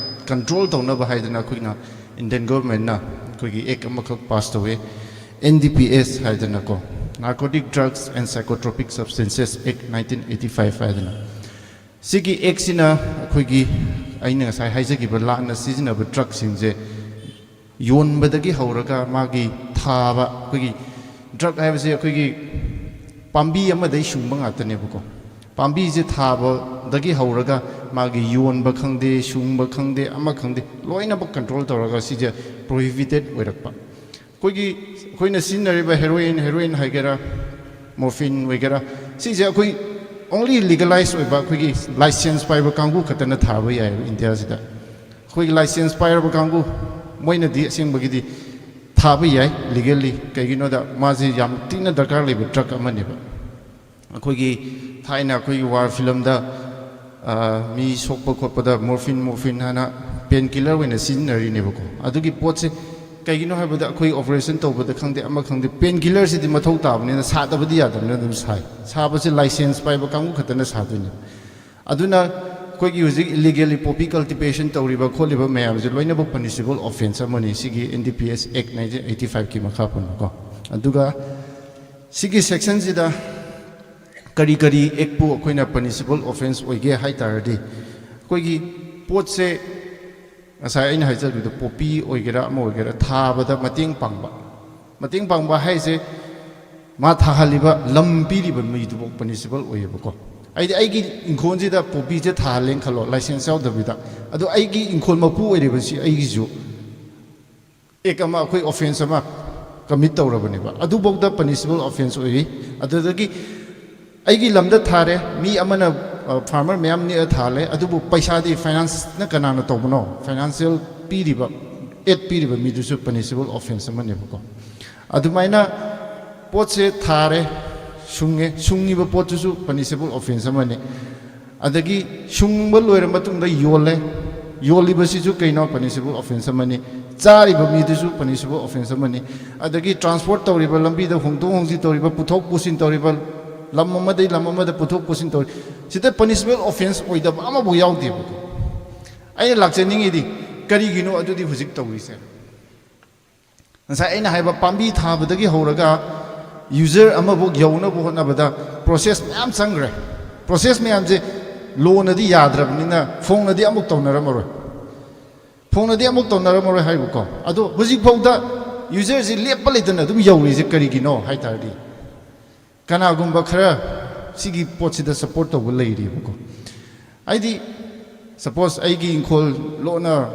ꯀꯟꯇ꯭ꯔꯣꯜ ꯇꯧꯅꯕ ꯍꯥꯏꯗꯅ ꯑꯩꯈꯣꯏꯅ ꯏꯟꯗꯤꯌꯟ ꯒꯣꯚꯔꯟꯃꯦꯟꯠꯅ ꯑꯩꯈꯣꯏꯒꯤ ꯑꯦꯛ ꯑꯃꯈꯛ ꯄꯥꯁ ꯇꯧꯋꯦ, ꯑꯦꯟ ꯗꯤ ꯄꯤ ꯑꯦꯁ ꯍꯥꯏꯗꯅꯀꯣ, Narcotic Drugs and Psychotropic Substances Act nineteen eighty five ꯍꯥꯏꯗꯅ꯫ ꯁꯤꯒꯤ ꯑꯦꯛꯁꯤꯅ ꯑꯩꯈꯣꯏꯒꯤ, ꯑꯩꯅ ꯉꯁꯥꯏ ꯍꯥꯏꯖꯈꯤꯕ ꯂꯥꯟꯅ ꯁꯤꯖꯤꯟꯅꯕ ꯗ꯭ꯔꯒꯁꯤꯡꯁꯦ ꯌꯣꯟꯕꯗꯒꯤ ꯍꯧꯔꯒ ꯃꯥꯒꯤ ꯊꯥꯕ, ꯑꯩꯈꯣꯏꯒꯤ ꯗ꯭ꯔꯒ ꯍꯥꯏꯕꯁꯦ ꯑꯩꯈꯣꯏꯒꯤ ꯄꯥꯝꯕꯤ ꯑꯃꯗꯩ ꯁꯨꯡꯕ ꯉꯥꯛꯇꯅꯦꯕꯀꯣ꯫ ꯄꯥꯝꯕꯤꯁꯦ ꯊꯥꯕꯗꯒꯤ ꯍꯧꯔꯒ ꯃꯥꯒꯤ ꯌꯣꯟꯕ ꯈꯪꯗꯦ, ꯁꯨꯡꯕ ꯈꯪꯗꯦ, ꯑꯃ ꯈꯪꯗꯦ, ꯂꯣꯏꯅꯃꯛ ꯀꯟꯇ꯭ꯔꯣꯜ ꯇꯧꯔꯒ ꯁꯤꯁꯦ ꯄ꯭ꯔꯣꯍꯤꯕꯤꯇꯦꯠ ꯑꯣꯏꯔꯛꯄ꯫ ꯑꯩꯈꯣꯏꯒꯤ, ꯑꯩꯈꯣꯏꯅ ꯁꯤꯖꯤꯟꯅꯔꯤꯕ ꯍꯦꯔꯣꯏꯟ, ꯍꯦꯔꯣꯏꯟ ꯍꯥꯏꯒꯦꯔꯥ, ꯃꯣꯔꯐꯤꯟ ꯑꯣꯏꯒꯦꯔꯥ, ꯁꯤꯁꯦ ꯑꯩꯈꯣꯏ ꯑꯣꯡꯂꯤ ꯂꯤꯒꯂꯥꯏꯁ ꯑꯣꯏꯕ ꯑꯩꯈꯣꯏꯒꯤ ꯂꯥꯏꯁꯦꯟꯁ ꯄꯥꯏꯕ ꯀꯥꯡꯕꯨ ꯈꯛꯇꯅ ꯊꯥꯕ ꯌꯥꯏꯑꯕ ꯏꯟꯗꯤꯌꯥꯁꯤꯗ꯫ ꯑꯩꯈꯣꯏꯒꯤ ꯂꯥꯏꯁꯦꯟꯁ ꯄꯥꯏꯔꯕ ꯀꯥꯡꯕꯨ, ꯃꯣꯏꯅꯗꯤ ꯑꯁꯦꯡꯕꯒꯤꯗꯤ ꯊꯥꯕ ꯌꯥꯏ ꯂꯤꯒꯦꯜꯂꯤ꯫ ꯀꯩꯒꯤꯅꯣꯗ ꯃꯥꯁꯤ ꯌꯥꯝ ꯊꯤꯅ ꯗꯔꯀꯥꯔ ꯂꯩꯕ ꯗ꯭ꯔꯒ ꯑꯃꯅꯦꯕ꯫ ꯑꯩꯈꯣꯏꯒꯤ ꯊꯥꯏꯅ ꯑꯩꯈꯣꯏꯒꯤ ꯋꯥꯔ ꯐꯤꯂꯝꯗ, ꯑ, ꯃꯤ ꯁꯣꯛꯄ ꯈꯣꯠꯄꯗ ꯃꯣꯔꯐꯤꯟ, ꯃꯣꯔꯐꯤꯟ ꯍꯥꯏꯅ ꯄꯦꯟ ꯀꯤꯂꯔ ꯑꯣꯏꯅ ꯁꯤꯖꯤꯟꯅꯔꯤꯅꯦꯕꯀꯣ꯫ ꯑꯗꯨꯒꯤ ꯄꯣꯠꯁꯦ ꯀꯩꯒꯤꯅꯣ ꯍꯥꯏꯕꯗ ꯑꯩꯈꯣꯏ ꯑꯣꯄꯔꯦꯁꯟ ꯇꯧꯕꯗ ꯈꯪꯗꯦ, ꯑꯃ ꯈꯪꯗꯦ, ꯄꯦꯟ ꯀꯤꯂꯔꯁꯤꯗꯤ ꯃꯊꯧ ꯇꯥꯕꯅꯤꯅ ꯁꯥꯗꯕꯗꯤ ꯌꯥꯗꯕꯅꯤꯅ ꯑꯗꯨꯝ ꯁꯥꯏ꯫ ꯁꯥꯕꯁꯦ ꯂꯥꯏꯁꯦꯟꯁ ꯄꯥꯏꯕ ꯀꯥꯡꯕꯨ ꯈꯛꯇꯅ ꯁꯥꯗꯣꯏꯅꯦ꯫ ꯑꯗꯨꯅ ꯑꯩꯈꯣꯏꯒꯤ ꯍꯧꯖꯤꯛ ꯏꯂꯤꯒꯦꯜꯂꯤ ꯄꯣꯄꯤ ꯀꯜꯇꯤꯚꯦꯁꯟ ꯇꯧꯔꯤꯕ ꯈꯣꯠꯂꯤꯕ ꯃꯌꯥꯝꯁꯦ ꯂꯣꯏꯅꯃꯛ ꯄꯅꯤꯁꯤꯕꯜ ꯑꯣꯐꯦꯟꯁ ꯑꯃꯅꯤ, ꯁꯤꯒꯤ and D P S act nineteen eighty ꯐꯥꯏꯚꯀꯤ ꯃꯈꯥ ꯄꯣꯟꯅꯀꯣ꯫ ꯑꯗꯨꯒ ꯁꯤꯒꯤ ꯁꯦꯛꯁꯟꯁꯤꯗ ꯀꯔꯤ ꯀꯔꯤ ꯑꯦꯛꯄꯨ ꯑꯩꯈꯣꯏꯅ ꯄꯅꯤꯁꯤꯕꯜ ꯑꯣꯐꯦꯟꯁ ꯑꯣꯏꯒꯦ ꯍꯥꯏ ꯇꯥꯔꯗꯤ, ꯑꯩꯈꯣꯏꯒꯤ ꯄꯣꯠꯁꯦ ꯉꯁꯥꯏ ꯑꯩꯅ ꯍꯥꯏꯖꯈꯤꯕꯗꯣ, ꯄꯣꯄꯤ ꯑꯣꯏꯒꯦꯔꯥ ꯑꯃ ꯑꯣꯏꯒꯦꯔꯥ, ꯊꯥꯕꯗ ꯃꯇꯦꯡ ꯄꯥꯡꯕ꯫ ꯃꯇꯦꯡ ꯄꯥꯡꯕ ꯍꯥꯏꯁꯦ ꯃꯥ ꯊꯥꯍꯜꯂꯤꯕ, ꯂꯝ ꯄꯤꯔꯤꯕ ꯃꯤꯗꯨꯐꯥꯎ ꯄꯅꯤꯁꯤꯕꯜ ꯑꯣꯏꯌꯦꯕꯀꯣ꯫ ꯑꯩꯗꯤ ꯑꯩꯒꯤ ꯏꯪꯈꯣꯜꯁꯤꯗ ꯄꯣꯄꯤꯁꯦ ꯊꯥꯍꯜꯂꯦꯅ ꯈꯜꯂꯣ, ꯂꯥꯏꯁꯦꯟꯁ ꯌꯥꯎꯗꯕꯤꯗ꯫ ꯑꯗꯣ ꯑꯩꯒꯤ ꯏꯪꯈꯣꯜ ꯃꯄꯨ ꯑꯣꯏꯔꯤꯕꯁꯤ ꯑꯩꯒꯤꯁꯨ ꯑꯦꯛ ꯑꯃ, ꯑꯩꯈꯣꯏ ꯑꯣꯐꯦꯟꯁ ꯑꯃ ꯀꯃꯤꯠ ꯇꯧꯔꯕꯅꯦꯕ, ꯑꯗꯨꯐꯥꯎꯗ ꯄꯅꯤꯁꯤꯕꯜ ꯑꯣꯐꯦꯟꯁ ꯑꯣꯏꯔꯤ꯫ ꯑꯗꯨꯗꯒꯤ ꯑꯩꯒꯤ ꯂꯝꯗ ꯊꯥꯔꯦ, ꯃꯤ ꯑꯃꯅ, ꯐꯥꯔꯃꯔ ꯃꯌꯥꯝ ꯅꯦꯛꯑ ꯊꯥꯍꯜꯂꯦ, ꯑꯗꯨꯕꯨ ꯄꯩꯁꯥꯗꯤ ꯐꯥꯏꯅꯥꯟꯁꯅ ꯀꯅꯥꯅ ꯇꯧꯕꯅꯣ? ꯐꯥꯏꯅꯥꯟꯁꯤꯌꯦꯜ ꯄꯤꯔꯤꯕ, ꯑꯦꯠ ꯄꯤꯔꯤꯕ ꯃꯤꯗꯨꯁꯨ ꯄꯅꯤꯁꯤꯕꯜ ꯑꯣꯐꯦꯟꯁ ꯑꯃꯅꯦꯕꯀꯣ꯫ ꯑꯗꯨꯃꯥꯏꯅ ꯄꯣꯠꯁꯦ ꯊꯥꯔꯦ, ꯁꯨꯡꯉꯦ, ꯁꯨꯡꯉꯤꯕ ꯄꯣꯠꯇꯨꯁꯨ ꯄꯅꯤꯁꯤꯕꯜ ꯑꯣꯐꯦꯟꯁ ꯑꯃꯅꯤ꯫ ꯑꯗꯒꯤ ꯁꯨꯡꯕ ꯂꯣꯏꯔ ꯃꯇꯨꯡꯗ ꯌꯣꯜꯂꯦ, ꯌꯣꯜꯂꯤꯕꯁꯤꯁꯨ ꯀꯩꯅꯣ? ꯄꯅꯤꯁꯤꯕꯜ ꯑꯣꯐꯦꯟꯁ ꯑꯃꯅꯤ꯫ ꯆꯥꯔꯤꯕ ꯃꯤꯗꯨꯁꯨ ꯄꯅꯤꯁꯤꯕꯜ ꯑꯣꯐꯦꯟꯁ ꯑꯃꯅꯤ꯫ ꯑꯗꯒꯤ ꯇ꯭ꯔꯥꯟꯁꯄꯣꯔꯠ ꯇꯧꯔꯤꯕ, ꯂꯝꯕꯤꯗ ꯍꯣꯡꯗꯣꯛ ꯍꯣꯡꯖꯤꯟ ꯇꯧꯔꯤꯕ, ꯄꯨꯊꯣꯛ ꯄꯨꯁꯤꯟ ꯇꯧꯔꯤꯕ, ꯂꯝ ꯑꯃꯗꯒꯤ ꯂꯝ ꯑꯃꯗ ꯄꯨꯊꯣꯛ ꯄꯨꯁꯤꯟ ꯇꯧꯔꯤ, ꯁꯤꯗ ꯄꯅꯤꯁꯤꯕꯜ ꯑꯣꯐꯦꯟꯁ ꯑꯣꯏꯗꯕ ꯑꯃꯐꯥꯎ ꯌꯥꯎꯗꯦꯕꯀꯣ꯫ ꯑꯩꯅ ꯂꯥꯛꯆꯅꯤꯡꯉꯤꯗꯤ ꯀꯔꯤꯒꯤꯅꯣ ꯑꯗꯨꯗꯤ ꯍꯧꯖꯤꯛ ꯇꯧꯔꯤꯁꯦ? ꯉꯁꯥꯏ ꯑꯩꯅ ꯍꯥꯏꯕ ꯄꯥꯝꯕꯤ ꯊꯥꯕꯗꯒꯤ ꯍꯧꯔꯒ ꯌꯨꯖꯔ ꯑꯃꯐꯥꯎ ꯌꯧꯅꯕ ꯍꯣꯠꯅꯕꯗ ꯄ꯭ꯔꯣꯁꯦꯁ ꯃꯌꯥꯝ ꯆꯪꯈ꯭ꯔꯦ꯫ ꯄ꯭ꯔꯣꯁꯦꯁ ꯃꯌꯥꯝꯁꯦ ꯂꯣꯅꯗꯤ ꯌꯥꯗ꯭ꯔꯕꯅꯤꯅ ꯐꯣꯡꯅꯗꯤ ꯑꯃꯨꯛ ꯇꯧꯅꯔꯝꯃꯔꯣꯏ꯫ ꯐꯣꯡꯅꯗꯤ ꯑꯃꯨꯛ ꯇꯧꯅꯔꯝꯃꯔꯣꯏ ꯍꯥꯏꯕꯀꯣ꯫ ꯑꯗꯣ ꯍꯧꯖꯤꯛꯐꯥꯎꯗ ꯌꯨꯖꯔꯁꯤ ꯂꯦꯞꯄ ꯂꯩꯇꯅ ꯑꯗꯨꯝ ꯌꯧꯔꯤꯁꯦ ꯀꯔꯤꯒꯤꯅꯣ ꯍꯥꯏ ꯇꯥꯔꯗꯤ, ꯀꯅꯥꯒꯨꯝꯕ ꯈꯔ ꯁꯤꯒꯤ ꯄꯣꯠꯁꯤꯗ ꯁꯞꯄꯣꯔꯠ ꯇꯧꯕ ꯂꯩꯔꯤꯕꯀꯣ꯫ ꯍꯥꯏꯗꯤ, ꯁꯄꯣꯁ ꯑꯩꯒꯤ ꯏꯪꯈꯣꯜ ꯂꯣꯟꯅ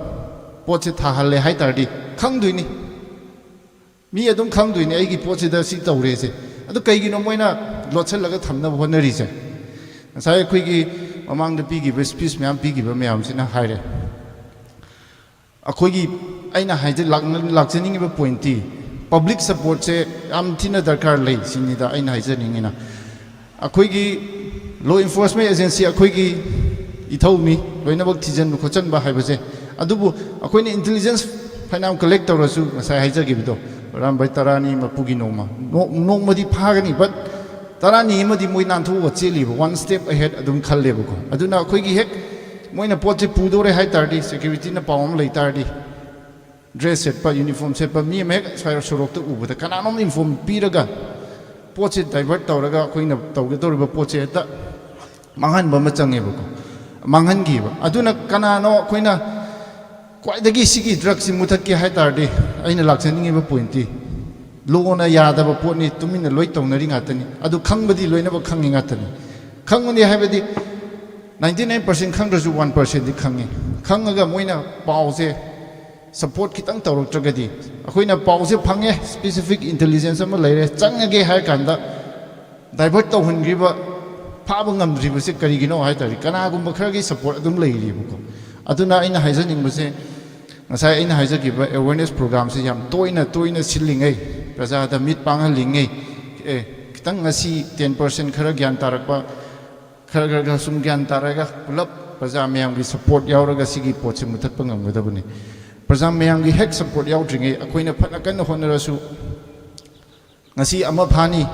ꯄꯣꯠꯁꯦ ꯊꯥꯍꯜꯂꯦ ꯍꯥꯏ ꯇꯥꯔꯗꯤ ꯈꯪꯗꯣꯏꯅꯤ, ꯃꯤ ꯑꯗꯨꯝ ꯈꯪꯗꯣꯏꯅꯤ ꯑꯩꯒꯤ ꯄꯣꯠꯁꯤꯗ ꯁꯤ ꯇꯧꯔꯦꯁꯦ꯫ ꯑꯗꯨ ꯀꯩꯒꯤꯅꯣ ꯃꯣꯏꯅ ꯂꯣꯠꯁꯤꯜꯂꯒ ꯊꯝꯅꯕ ꯍꯣꯠꯅꯔꯤꯁꯦ? ꯉꯁꯥꯏ ꯑꯩꯈꯣꯏꯒꯤ ꯃꯃꯥꯡꯗ ꯄꯤꯈꯤꯕ, ꯁ꯭ꯄꯤꯁ ꯃꯌꯥꯝ ꯄꯤꯈꯤꯕ ꯃꯌꯥꯝꯁꯤꯅ ꯍꯥꯏꯔꯦ꯫ ꯑꯩꯈꯣꯏꯒꯤ, ꯑꯩꯅ ꯍꯥꯏꯖ-, ꯂꯥꯛꯅ-, ꯂꯥꯛꯆꯅꯤꯡꯉꯤꯕ ꯄꯣꯏꯟꯠꯇꯤ, ꯄꯕ꯭ꯂꯤꯛ ꯁꯄꯣꯔꯠꯁꯦ ꯌꯥꯝ ꯊꯤꯅ ꯗꯔꯀꯥꯔ ꯂꯩ ꯁꯤꯅꯤꯗ ꯑꯩꯅ ꯍꯥꯏꯖꯅꯤꯡꯉꯤꯅ꯫ ꯑꯩꯈꯣꯏꯒꯤ ꯂꯣ ꯏꯟꯐꯣꯔꯁꯃꯦꯟ ꯑꯦꯖꯦꯟꯁꯤ, ꯑꯩꯈꯣꯏꯒꯤ ꯏꯊꯧꯅꯤ ꯂꯣꯏꯅꯃꯛ ꯊꯤꯖꯤꯟꯕ ꯈꯣꯠꯆꯟꯕ ꯍꯥꯏꯕꯁꯦ꯫ ꯑꯗꯨꯕꯨ ꯑꯩꯈꯣꯏꯅ ꯏꯟꯇꯦꯂꯤꯖꯦꯟꯁ ꯐꯅꯌꯥꯝ ꯀꯂꯦꯛ ꯇꯧꯔꯁꯨ, ꯉꯁꯥꯏ ꯍꯥꯏꯖꯈꯤꯕꯗꯣ, ꯑꯔꯥꯝꯕꯥꯏ ꯇꯔꯥꯅꯤ ꯃꯄꯨꯒꯤ ꯅꯣꯡꯃ, ꯅꯣ- ꯅꯣꯡꯃꯗꯤ ꯐꯥꯒꯅꯤ, ꯕꯠ ꯇꯔꯥꯅꯤ ꯑꯃꯗꯤ ꯃꯣꯏ ꯅꯥꯟꯊꯣꯛꯑꯒ ꯆꯦꯜꯂꯤꯕ, ꯋꯥꯟ ꯁ꯭ꯇꯦꯞ ꯑꯍꯦꯗ ꯑꯗꯨꯝ ꯈꯜꯂꯦꯕꯀꯣ꯫ ꯑꯗꯨꯅ ꯑꯩꯈꯣꯏꯒꯤ ꯍꯦꯛ ꯃꯣꯏꯅ ꯄꯣꯠꯁꯦ ꯄꯨꯗꯧꯔꯦ ꯍꯥꯏ ꯇꯥꯔꯗꯤ, ꯁꯦꯀ꯭ꯌꯨꯔꯤꯇꯤꯅ ꯄꯥꯎ ꯑꯃ ꯂꯩ ꯇꯥꯔꯗꯤ, ꯗ꯭ꯔꯦꯁ ꯁꯦꯠꯄ, ꯌꯨꯅꯤꯐꯣꯔꯝ ꯁꯦꯠꯄ ꯃꯤ ꯑꯃ ꯍꯦꯛ ꯁ꯭ꯋꯥꯏ ꯁꯣꯔꯣꯛꯇ ꯎꯕꯗ ꯀꯅꯥꯅꯣꯝ ꯏꯟꯐꯣꯔꯝ ꯄꯤꯔꯒ ꯄꯣꯠꯁꯦ ꯗꯥꯏꯚꯔꯠ ꯇꯧꯔꯒ ꯑꯩꯈꯣꯏꯅ ꯇꯧꯒꯗꯧꯔꯤꯕ ꯄꯣꯠꯁꯦ ꯍꯦꯛꯇ ꯃꯥꯡꯍꯟꯕ ꯑꯃ ꯆꯪꯉꯦꯕꯀꯣ, ꯃꯥꯡꯍꯟꯈꯤꯕ꯫ ꯑꯗꯨꯅ ꯀꯅꯥꯅꯣ ꯑꯩꯈꯣꯏꯅ ꯈ꯭ꯋꯥꯏꯗꯒꯤ ꯁꯤꯒꯤ ꯗ꯭ꯔꯒꯁꯤ ꯃꯨꯊꯠꯀꯦ ꯍꯥꯏ ꯇꯥꯔꯗꯤ, ꯑꯩꯅ ꯂꯥꯛꯆꯅꯤꯡꯉꯤꯕ ꯄꯣꯏꯟꯠꯇꯤ, ꯂꯣꯅ ꯌꯥꯗꯕ ꯄꯣꯠꯅꯤ, ꯇꯨꯃꯤꯟꯅ ꯂꯣꯏ ꯇꯧꯅꯔꯤ ꯉꯥꯛꯇꯅꯤ꯫ ꯑꯗꯨ ꯈꯪꯕꯗꯤ ꯂꯣꯏꯅꯃꯛ ꯈꯪꯉꯤ ꯉꯥꯛꯇꯅꯤ꯫ ꯈꯪꯕꯅꯤ ꯍꯥꯏꯕꯗꯤ ꯅꯥꯏꯟꯇꯤ ꯅꯥꯏꯟ ꯄꯥꯔꯁꯦꯟ ꯈꯪꯗ꯭ꯔꯁꯨ ꯋꯥꯟ ꯄꯥꯔꯁꯦꯟꯗꯤ ꯈꯪꯉꯤ꯫ ꯈꯪꯉꯒ ꯃꯣꯏꯅ ꯄꯥꯎꯁꯦ ꯁꯄꯣꯔꯠ ꯈꯤꯇꯪ ꯇꯧꯔꯛꯇ꯭ꯔꯒꯗꯤ, ꯑꯩꯈꯣꯏꯅ ꯄꯥꯎꯁꯦ ꯐꯪꯉꯦ, ꯁ꯭ꯄꯦꯁꯤꯐꯤꯛ ꯏꯟꯇꯦꯂꯤꯖꯦꯟꯁ ꯑꯃ ꯂꯩꯔꯦ, ꯆꯪꯉꯒꯦ ꯍꯥꯏꯔ ꯀꯥꯟꯗ ꯗꯥꯏꯚꯔꯠ ꯇꯧꯍꯟꯈ꯭ꯔꯤꯕ, ꯐꯥꯕ ꯉꯝꯗ꯭ꯔꯤꯕꯁꯦ ꯀꯔꯤꯒꯤꯅꯣ ꯍꯥꯏ ꯇꯥꯔꯗꯤ, ꯀꯅꯥꯒꯨꯝꯕ ꯈꯔꯒꯤ ꯁꯄꯣꯔꯠ ꯑꯗꯨꯝ ꯂꯩꯔꯤꯕꯀꯣ꯫ ꯑꯗꯨꯅ ꯑꯩꯅ ꯍꯥꯏꯖꯅꯤꯡꯕꯁꯦ, ꯉꯁꯥꯏ ꯑꯩꯅ ꯍꯥꯏꯖꯈꯤꯕ ꯑꯦꯋꯦꯔꯅꯦꯁ ꯄ꯭ꯔꯣꯒ꯭ꯔꯥꯝꯁꯦ ꯌꯥꯝ ꯇꯣꯏꯅ ꯇꯣꯏꯅ ꯁꯤꯜꯂꯤꯉꯩ, ꯄ꯭ꯔꯖꯥꯗ ꯃꯤꯠ ꯄꯥꯡꯍꯜꯂꯤꯉꯩ, ꯑꯦ, ꯈꯤꯇꯪ ꯉꯁꯤ ꯇꯦꯟ ꯄꯥꯔꯁꯦꯟ ꯈꯔ ꯒ꯭ꯌꯥꯟ ꯇꯥꯔꯛꯄ, ꯈꯔ ꯈꯔ ꯈꯔ ꯁꯨꯝ ꯒ꯭ꯌꯥꯟ ꯇꯥꯔꯒ ꯄꯨꯂꯞ ꯄ꯭ꯔꯖꯥ ꯃꯌꯥꯝꯒꯤ ꯁꯄꯣꯔꯠ ꯌꯥꯎꯔꯒ ꯁꯤꯒꯤ ꯄꯣꯠꯁꯦ ꯃꯨꯊꯠꯄ ꯉꯝꯒꯗꯕꯅꯤ꯫ ꯄ꯭ꯔꯖꯥ ꯃꯌꯥꯝꯒꯤ ꯍꯦꯛ ꯁꯄꯣꯔꯠ ꯌꯥꯎꯗ꯭ꯔꯤꯉꯩ ꯑꯩꯈꯣꯏꯅ ꯐꯅ ꯀꯟꯅ ꯍꯣꯠꯅꯔꯁꯨ, ꯉꯁꯤ ꯑꯃ ꯐꯥꯅꯤ,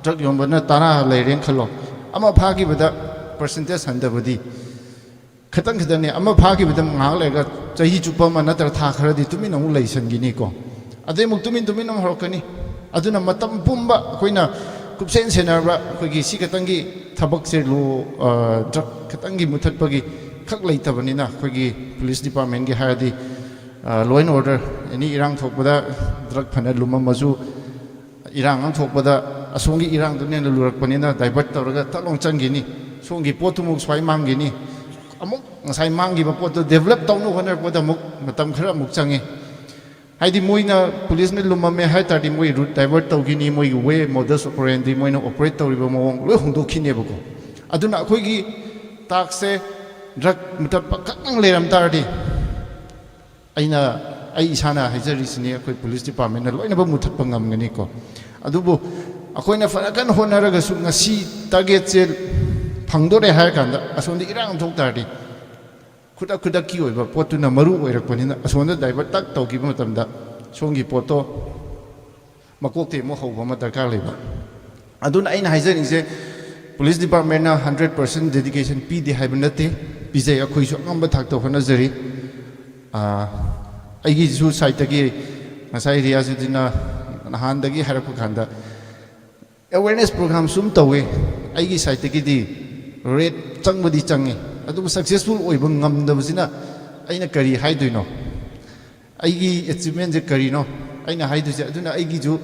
ꯗ꯭ꯔꯒ ꯌꯣꯟꯕꯅ ꯇꯔꯥ ꯂꯩꯔꯦꯅ ꯈꯜꯂꯣ, ꯑꯃ ꯐꯥꯈꯤꯕꯗ ꯄꯥꯔꯁꯦꯟꯇꯦꯖ ꯍꯟꯊꯕꯗꯤ ꯈꯤꯇꯪ ꯈꯤꯇꯪꯅꯤ꯫ ꯑꯃ ꯐꯥꯈꯤꯕꯗ ꯉꯥꯏꯍꯥꯛ ꯂꯩꯔꯒ ꯆꯍꯤ ꯆꯨꯞꯄ ꯑꯃ ꯅꯠꯇ꯭ꯔꯒ ꯊꯥ ꯈꯔꯗꯤ ꯇꯨꯃꯤꯟꯅ ꯑꯃꯨꯛ ꯂꯩꯁꯟꯈꯤꯅꯤꯀꯣ꯫ ꯑꯗꯩ ꯑꯃꯨꯛ ꯇꯨꯃꯤꯟ ꯇꯨꯃꯤꯟ ꯑꯃꯨꯛ ꯍꯧꯔꯛꯀꯅꯤ꯫ ꯑꯗꯨꯅ ꯃꯇꯝ ꯄꯨꯝꯕ ꯑꯩꯈꯣꯏꯅ ꯀꯨꯞꯁꯦꯟ ꯁꯦꯟꯅꯔꯕ ꯑꯩꯈꯣꯏꯒꯤ ꯁꯤ ꯈꯛꯇꯪꯒꯤ ꯊꯕꯛꯁꯦ, ꯂꯣ, ꯑ, ꯗ꯭ꯔꯒ ꯈꯛꯇꯪꯒꯤ ꯃꯨꯊꯠꯄꯒꯤ ꯈꯛ ꯂꯩꯇꯕꯅꯤꯅ, ꯑꯩꯈꯣꯏꯒꯤ ꯄꯨꯂꯤꯁ ꯗꯤꯄꯥꯔꯠꯃꯦꯟꯒꯤ ꯍꯥꯏꯔꯗꯤ, ꯂꯣ ꯑꯦꯟ ꯑꯣꯔꯗꯔ, ꯑꯦꯅꯤ ꯏꯔꯥꯡ ꯊꯣꯛꯄꯗ ꯗ꯭ꯔꯒ ꯐꯅ ꯂꯨꯝꯃꯝꯃꯁꯨ, ꯏꯔꯥꯡ ꯑꯃ ꯊꯣꯛꯄꯗ ꯑꯁꯣꯝꯒꯤ ꯏꯔꯥꯡꯗꯨꯅ ꯍꯦꯟꯅ ꯂꯨꯔꯛꯄꯅꯤꯅ ꯗꯥꯏꯚꯔꯠ ꯇꯧꯔꯒ ꯊꯠ ꯂꯥꯎ ꯆꯪꯈꯤꯅꯤ꯫ ꯁꯣꯝꯒꯤ ꯄꯣꯠꯇꯨꯃꯨꯛ ꯁ꯭ꯋꯥꯏ ꯃꯥꯡꯈꯤꯅꯤ꯫ ꯑꯃꯨꯛ ꯉꯁꯥꯏ ꯃꯥꯡꯈꯤꯕ ꯄꯣꯠꯇꯨ ꯗꯦꯕꯂꯞ ꯇꯧꯅꯕ ꯍꯣꯠꯅꯔꯛꯄꯗ ꯑꯃꯨꯛ ꯃꯇꯝ ꯈꯔ ꯑꯃꯨꯛ ꯆꯪꯉꯤ꯫ ꯍꯥꯏꯗꯤ ꯃꯣꯏꯅ, ꯄꯨꯂꯤꯁꯅ ꯂꯨꯝꯃꯝꯃꯦ ꯍꯥꯏ ꯇꯥꯔꯗꯤ ꯃꯣꯏ ꯔꯨꯠ ꯗꯥꯏꯚꯔꯠ ꯇꯧꯈꯤꯅꯤ, ꯃꯣꯏꯒꯤ ꯋꯦ, ꯃꯣꯗꯁ ꯑꯣꯄꯔꯦꯟꯗꯤ, ꯃꯣꯏꯅ ꯑꯣꯄꯔꯦꯠ ꯇꯧꯔꯤꯕ ꯃꯑꯣꯡ ꯂꯣꯏ ꯍꯣꯡꯗꯣꯛꯈꯤꯅꯦꯕꯀꯣ꯫ ꯑꯗꯨꯅ ꯑꯩꯈꯣꯏꯒꯤ ꯇꯥꯛꯁꯁꯦ ꯗ꯭ꯔꯒ ꯃꯨꯊꯠꯄ ꯈꯛꯇꯪ ꯂꯩꯔꯝ ꯇꯥꯔꯗꯤ, ꯑꯩꯅ, ꯑꯩ ꯏꯁꯥꯅ ꯍꯥꯏꯖꯔꯤꯁꯤꯅꯤ, ꯑꯩꯈꯣꯏ ꯄꯨꯂꯤꯁ ꯗꯤꯄꯥꯔꯠꯃꯦꯟꯅ ꯂꯣꯏꯅꯃꯛ ꯃꯨꯊꯠꯄ ꯉꯝꯒꯅꯤꯀꯣ꯫ ꯑꯗꯨꯕꯨ ꯑꯩꯈꯣꯏꯅ ꯐꯅ ꯀꯟꯅ ꯍꯣꯠꯅꯔꯒꯁꯨ ꯉꯁꯤ ꯇꯥꯔꯒꯦꯠꯁꯦ ꯐꯪꯗꯣꯔꯦ ꯍꯥꯏꯔ ꯀꯥꯟꯗ ꯑꯁꯣꯝꯗ ꯏꯔꯥꯡ ꯑꯃ ꯊꯣꯛ ꯇꯥꯔꯗꯤ, ꯈꯨꯗꯛ ꯈꯨꯗꯛꯀꯤ ꯑꯣꯏꯕ ꯄꯣꯠꯇꯨꯅ ꯃꯔꯨ ꯑꯣꯏꯔꯛꯄꯅꯤꯅ, ꯑꯁꯣꯝꯗ divert ꯇꯛ ꯇꯧꯈꯤꯕ ꯃꯇꯝꯗ ꯁꯣꯝꯒꯤ ꯄꯣꯠꯇꯣ ꯃꯀꯣꯛꯇꯒꯤ ꯑꯃꯨꯛ ꯍꯧꯕ ꯑꯃ ꯗꯔꯀꯥꯔ ꯂꯩꯕ꯫ ꯑꯗꯨꯅ ꯑꯩꯅ ꯍꯥꯏꯖꯅꯤꯡꯁꯦ, police department ꯅ hundred percent dedication ꯄꯤꯗꯦ ꯍꯥꯏꯕ ꯅꯠꯇꯦ, ꯄꯤꯖꯩ, ꯑꯩꯈꯣꯏꯁꯨ ꯑꯉꯝꯕ ꯊꯥꯛꯇ ꯍꯣꯠꯅꯖꯔꯤ꯫ ꯑꯥ, ꯑꯩꯒꯤꯁꯨ side ꯇꯒꯤ ꯉꯁꯥꯏ ꯔꯤꯌꯥꯖꯨꯗꯤꯟꯅ ꯅꯍꯥꯟꯗꯒꯤ ꯍꯥꯏꯔꯛꯄ ꯀꯥꯟꯗ, awareness program ꯁꯨꯝ ꯇꯧꯋꯦ, ꯑꯩꯒꯤ side ꯇꯒꯤꯗꯤ raid ꯆꯪꯕꯗꯤ ꯆꯪꯉꯤ, ꯑꯗꯨꯕꯨ successful ꯑꯣꯏꯕ ꯉꯝꯗꯕꯁꯤꯅ ꯑꯩꯅ ꯀꯔꯤ ꯍꯥꯏꯗꯣꯏꯅꯣ? ꯑꯩꯒꯤ achievement ꯁꯦ ꯀꯔꯤꯅꯣ ꯑꯩꯅ ꯍꯥꯏꯗꯣꯏꯁꯦ? ꯑꯗꯨꯅ ꯑꯩꯒꯤꯁꯨ